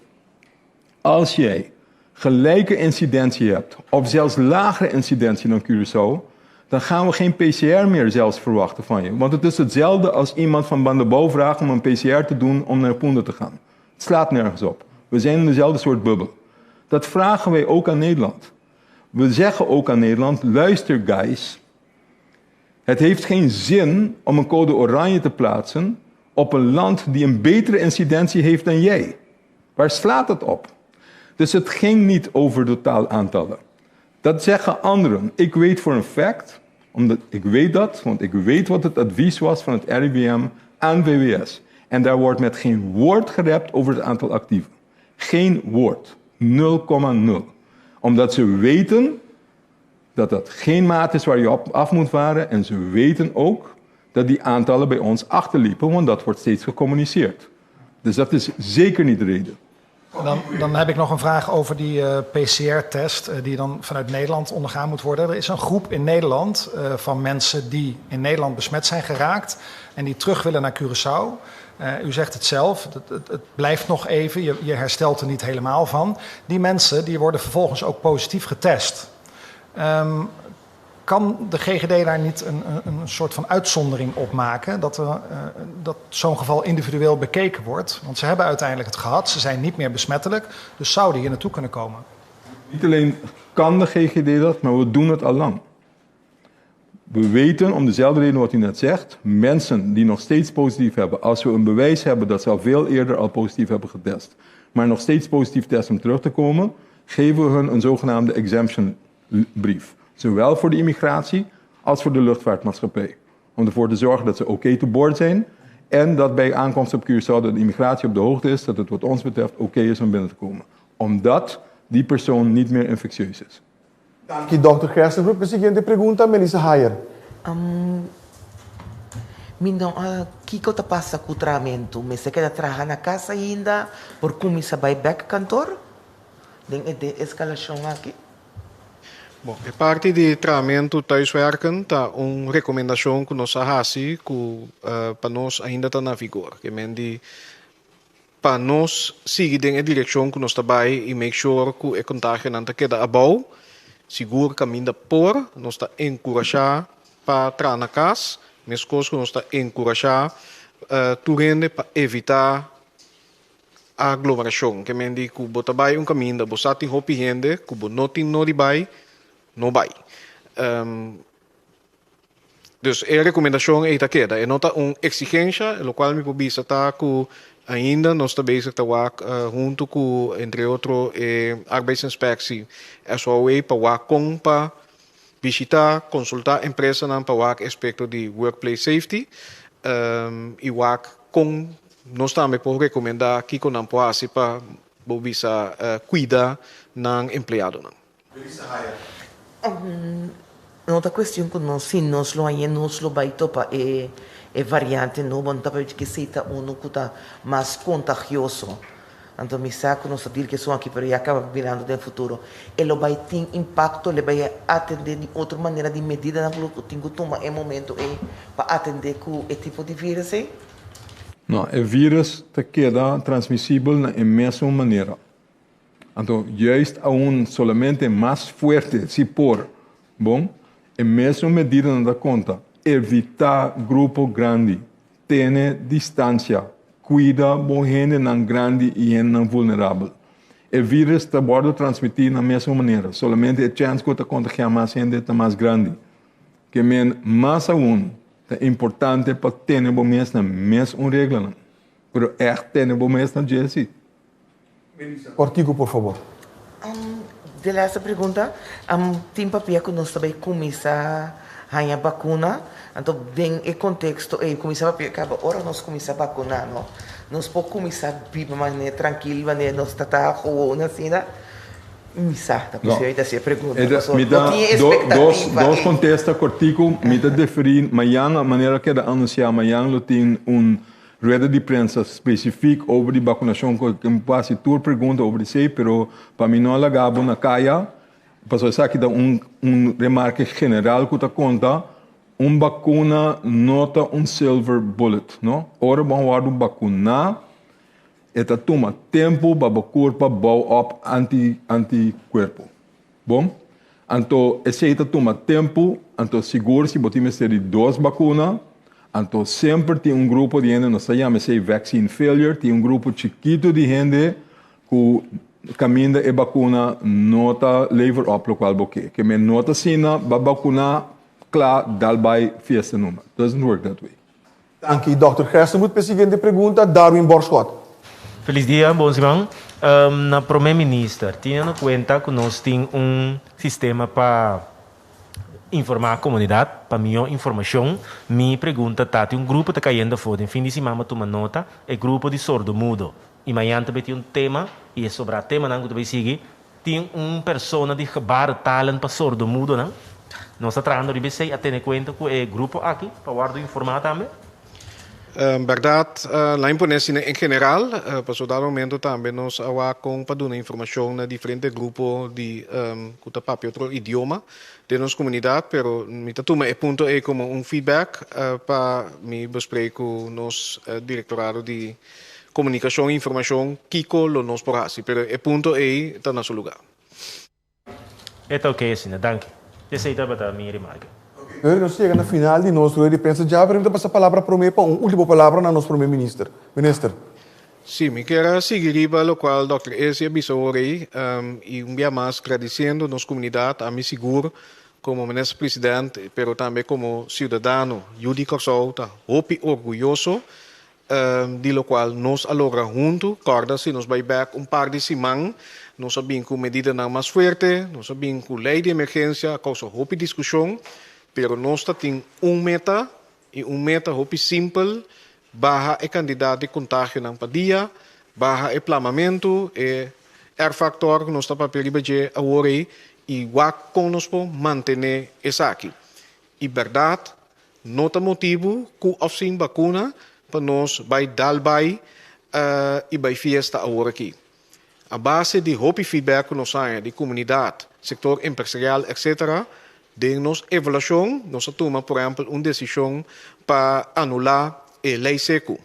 Als jij gelijke incidentie hebt, of zelfs lagere incidentie dan Curaçao, dan gaan we geen PCR meer zelfs verwachten van je. Want het is hetzelfde als iemand van Bandabou vraagt om een PCR te doen om naar Punda te gaan. Het slaat nergens op. We zijn in dezelfde soort bubbel. Dat vragen wij ook aan Nederland. We zeggen ook aan Nederland, luister guys, het heeft geen zin om een code oranje te plaatsen op een land die een betere incidentie heeft dan jij. Waar slaat dat op? Dus het ging niet over totaalaantallen. Dat zeggen anderen. Ik weet voor een fact, omdat ik weet dat, want ik weet wat het advies was van het RIVM aan VWS. En daar wordt met geen woord gerept over het aantal actieven. Geen woord. 0,0. Omdat ze weten dat dat geen maat is waar je op af moet varen. En ze weten ook dat die aantallen bij ons achterliepen, want dat wordt steeds gecommuniceerd. Dus dat is zeker niet de reden. Dan, dan heb ik nog een vraag over die eh, PCR-test eh, die dan vanuit Nederland ondergaan moet worden. Er is een groep in Nederland uh, van mensen die in Nederland besmet zijn geraakt en die terug willen naar Curaçao. U zegt het zelf, het, het, het blijft nog even, je, je herstelt er niet helemaal van. Die mensen die worden vervolgens ook positief getest. Um, kan de GGD daar niet een, een, een soort van uitzondering op maken? Dat, er, uh, dat zo'n geval individueel bekeken wordt? Want ze hebben uiteindelijk het gehad, ze zijn niet meer besmettelijk, dus zouden hier naartoe kunnen komen. Niet alleen kan de GGD dat, maar we doen het al lang. We weten, om dezelfde reden wat u net zegt, mensen die nog steeds positief hebben, als we een bewijs hebben dat ze al veel eerder al positief hebben getest, maar nog steeds positief testen om terug te komen, geven we hun een zogenaamde exemption brief. Zowel voor de immigratie als voor de luchtvaartmaatschappij. Om ervoor te zorgen dat ze oké okay to board zijn en dat bij aankomst op Curaçao dat de immigratie op de hoogte is, dat het wat ons betreft oké okay is om binnen te komen. Omdat die persoon niet meer infectieus is. Danki dòkter Gerstenbroek. E siguiente pregunta, Melissa Hayer. Um, mi no a kiko ta pasa ku trahamentu. Mester keda traha na kas ainda por kuminsá bai bèk kantor den e de-eskalashon aki? Bon, e parti di trahamentu thuiswerken ta un rekomendashon ku nos a hasi ku pa nos ainda ta na vigor. Ke men di pa nos sigui den e direkshon ku nos ta bai i make sure ku e kontagionan ta keda abou, sigur kaminda por, nos ta enkurashá pa traha na kas, meskos ku nos ta enkurashá tur hende pa evitá aglomerashon. Ke men di ku bo ta bai un kaminda, bo sa tin hopi hende ku bo no tin no di bai, no bai. Dus e rekomendashon ei ta keda. E no ta un eksigensha, lokual mi por bisa ta ku ainda nos ta bezig ta wak huntu ku entre otro e Arbeidsinspectie, SOAW pa wak kon pa bishita, konsultá empresanan pa wak e aspekto di workplace safety i wak kon nos tambe por rekomendá kiko nan por hasi pa bo bisa kuida nan empleadonan. No ta cuestion cu nos si nos lo haña nos lo bay topa e e variante nobo no ta pabia cu esey ta uno cu ta mas contagioso. Anto mi sa cu nos ta deal cu esun aki pero ya caba mirando den futuro e lo bay tin impacto le bay atende di otro manera di medidanan cu lo tin cu tuma e momento ey pa atende cu e tipo di virus ey. No, e virus ta keda transmisibel na e mesun manera. Anto juist aun solamente mas fuerte si por, bon, e mesun medidanan ta konta. Evitá grupo grandi, tene distansia, kuida bo hendenan grandi i hendenan vulnerabel. E vírus ta wòrdu transmití na mesun manera, solamente e chèns ku ta kontagiá mas hende ta mas grandi. Ke men mas aun ta importante pa tene bo mes na mes un reglanan. Pero ègt tene bo mes na dje si. Kòrtiku por fabor. De laatste pregunta, tin papia ku nos ta bai kuminsá haña bakuna, anto den e konteksto ei kuminsá papia kaba ora nos kuminsá bakuná no, nos por kuminsá biba manera trankil manera nos ta ta gewoon asina? Mi sa ta No. p'esei mi ta hasi e pregunta pasobra Mi ta no tin e do, dos, espektativa dos ei. kontesta kòrtiku, mi ta deferí mañan manera keda anunsiá mañan lo tin un Rueda di prensa specific over di vacunacion cu mi por haci tur pregunta over di esey, pero pa mi no laga bo na caya, pasobra esaki ta un un remarke general cu ta conta, un vacuna no ta un silver bullet, no. Ora bo a wordo vacuna e ta tuma tempo pa bo curpa bou op anti anticuerpo. Bon, anto esei ta tuma tempu, anto sigur si bo tin mester di dos bakuna, anto semper tin un grupo di hende, nos ta yama esei vaccine failure, tin un grupo chikitu di hende ku kaminda e bakuna no ta lever op lokual bo ke. Ke men no ta asina ba bakuna kla dal bai fiesta numa. Doesn't work that way. Danki Dòkter Gerstenbluth p'e siguiente pregunta, Darwin Borschot. Felis dia, bon siman. Na Prome Minister, teniendo cuenta cu nos tin un sistema pa informa comunidad, pa miho informacion, mi pregunta ta, tin un grupo ta cayendo afo, den fin di siman bo tuma nota, e grupo di sordomudo, y mañan ta bay tin un tema, y e sobra temanan cu ta bay sigui, Tin un persona di gebarentalen pa sordomudonan. Nos ta trahando riba esei a tene kuenta ku e grupo aki pa wòrdu informá tambe. Bèrdat, la imponé asina en general, pasobra dado momento tambe nos a wak kon pa duna informashon na diferente grupo di ku ta papia otro idioma den nos komunidat, pero mi ta tuma e punto ei komo un feedback pa mi besprek ku nos direktorado di Komunikashon i informashon, kiko lo nos por hasi? Pero e punto ei ta na su lugá. E ta oké asina, danki. Esei tabata mi remarke. Oké, nos yega na final di nos rueda di prensa djawe, pero mi ta pasa palabra promé pa un último palabra na nos promé minister. Minister. Sí, mi kier a sigui riba lokual dòkter Esi a bisa ora ei, i un bia mas gradisiendo nos komunidat, ami sigur komo minister president, pero tambe komo siudadano yu di Kòrsou ta hopi orguyoso Di lokual nos a logra huntu. Kòrda si nos bai bèk un par di siman, nos a bin ku medidanan mas fuerte, nos a bin ku lei di emergensia, a kousa hopi diskushon, pero nos ta tin un meta i un meta hopi simpel, baha e kantidat di kontagionan pa dia, baha e plamamentu, e R-factor ku nos ta papia riba dje awor ei i wak kon nos por mantené esaki. I bèrdat no ta motibu ku òf sin bakuna pa nos bai dal bai i bai fiesta awor aki. A base di hopi feedback ku nos haña di komunidat, sektor empresarial etc. Den nos evaluashon nos a tuma por ehèmpel un desishon pa anulá e lei seku.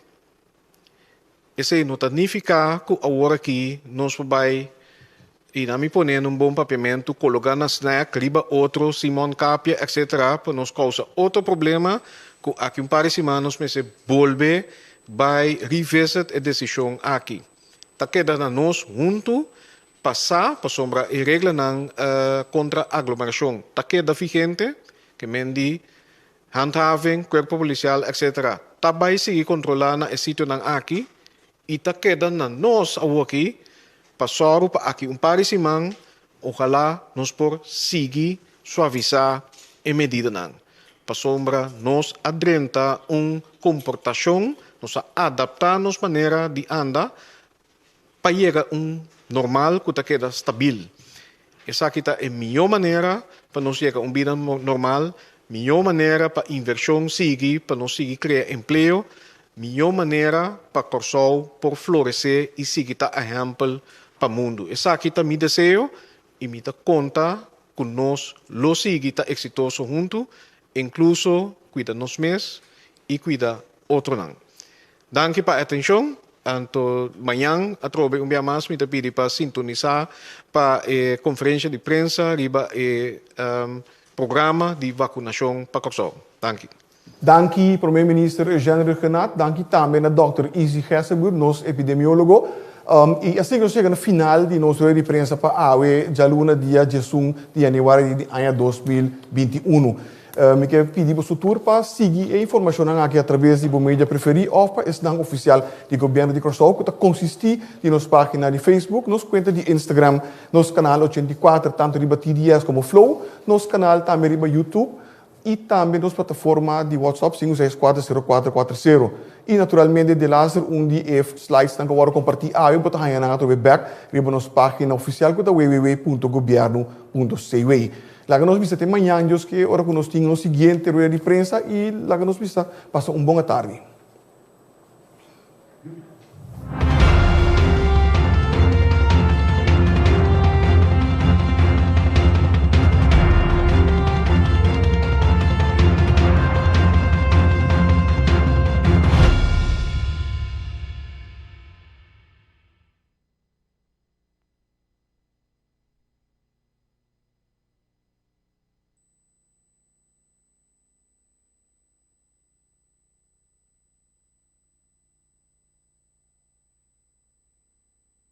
Esei no ta nifiká ku awor aki nos por bai i na mi pone un bon papiamentu kologá na snack riba otro Simon Kapia etc. Pa nos kousa otro problema ku aki un par di siman nos mester bolbe bai revisit e desishon aki. Ta keda na nos huntu pa sa pasobra e reglanan kontra aglomerashon ta keda vigente, ke men di Handhaving, Cuerpo Policial, etc. Ta bay sigui controla na e sitionan aki y ta keda na nos awoki pa sòru pa aki un par di siman ojalá nos por sigui suavisa e medidanan pasobra nos a drenta un comportacion, nos a adapta nos manera di anda pa yega un normal ku ta keda stabil. Esaki ta e mihó manera pa nos yega un bida normal, mihó manera pa invershon sigui, pa nos sigui krea empleo, mihó manera pa Kòrsou por floresé i sigui ta ehèmpel pa mundu. Esaki ta mi deseo i mi ta konta ku nos lo sigui ta eksitoso huntu, inkluso kuida nos mes i kuida otronan. Danki pa atencion. Anto mañan atrobe un bia mas mi ta pidi pa sintonisa pa e conferencia di prensa riba e programa di vacunacion pa Corsou. Danki. Danki Prome Minister Eugène Rhuggenaath, danki tambe na Dòkter Izzy Gessebuur, nos epidemiólogo. I asina nos yega na final di nos rueda di prensa pa awe djaluna dia diesun di yanüari di aña 2021. Mi ke pidi boso tur pa sigui e informashonnan aki atraves di bo media preferí òf pa esnan ofisial di Gobièrnu di Kòrsou ku ta konsistí di nos página di Facebook, nos kuenta di Instagram, nos kanal 84 tantu riba TDS komo Flow, nos kanal tambe riba YouTube i tambe nos plataforma di WhatsApp 5640440. I naturalmente delaster un di e slidesnan ku a wòrdu kompartí awe bo ta haña nan atrobe bèk riba nos página ofisial ku ta www.gobièrnu.cw. Laga nos bisa te mañan Dios ke ora ku nos tin nos siguiente rueda di prensa i laga nos bisa pasa un bon atardi.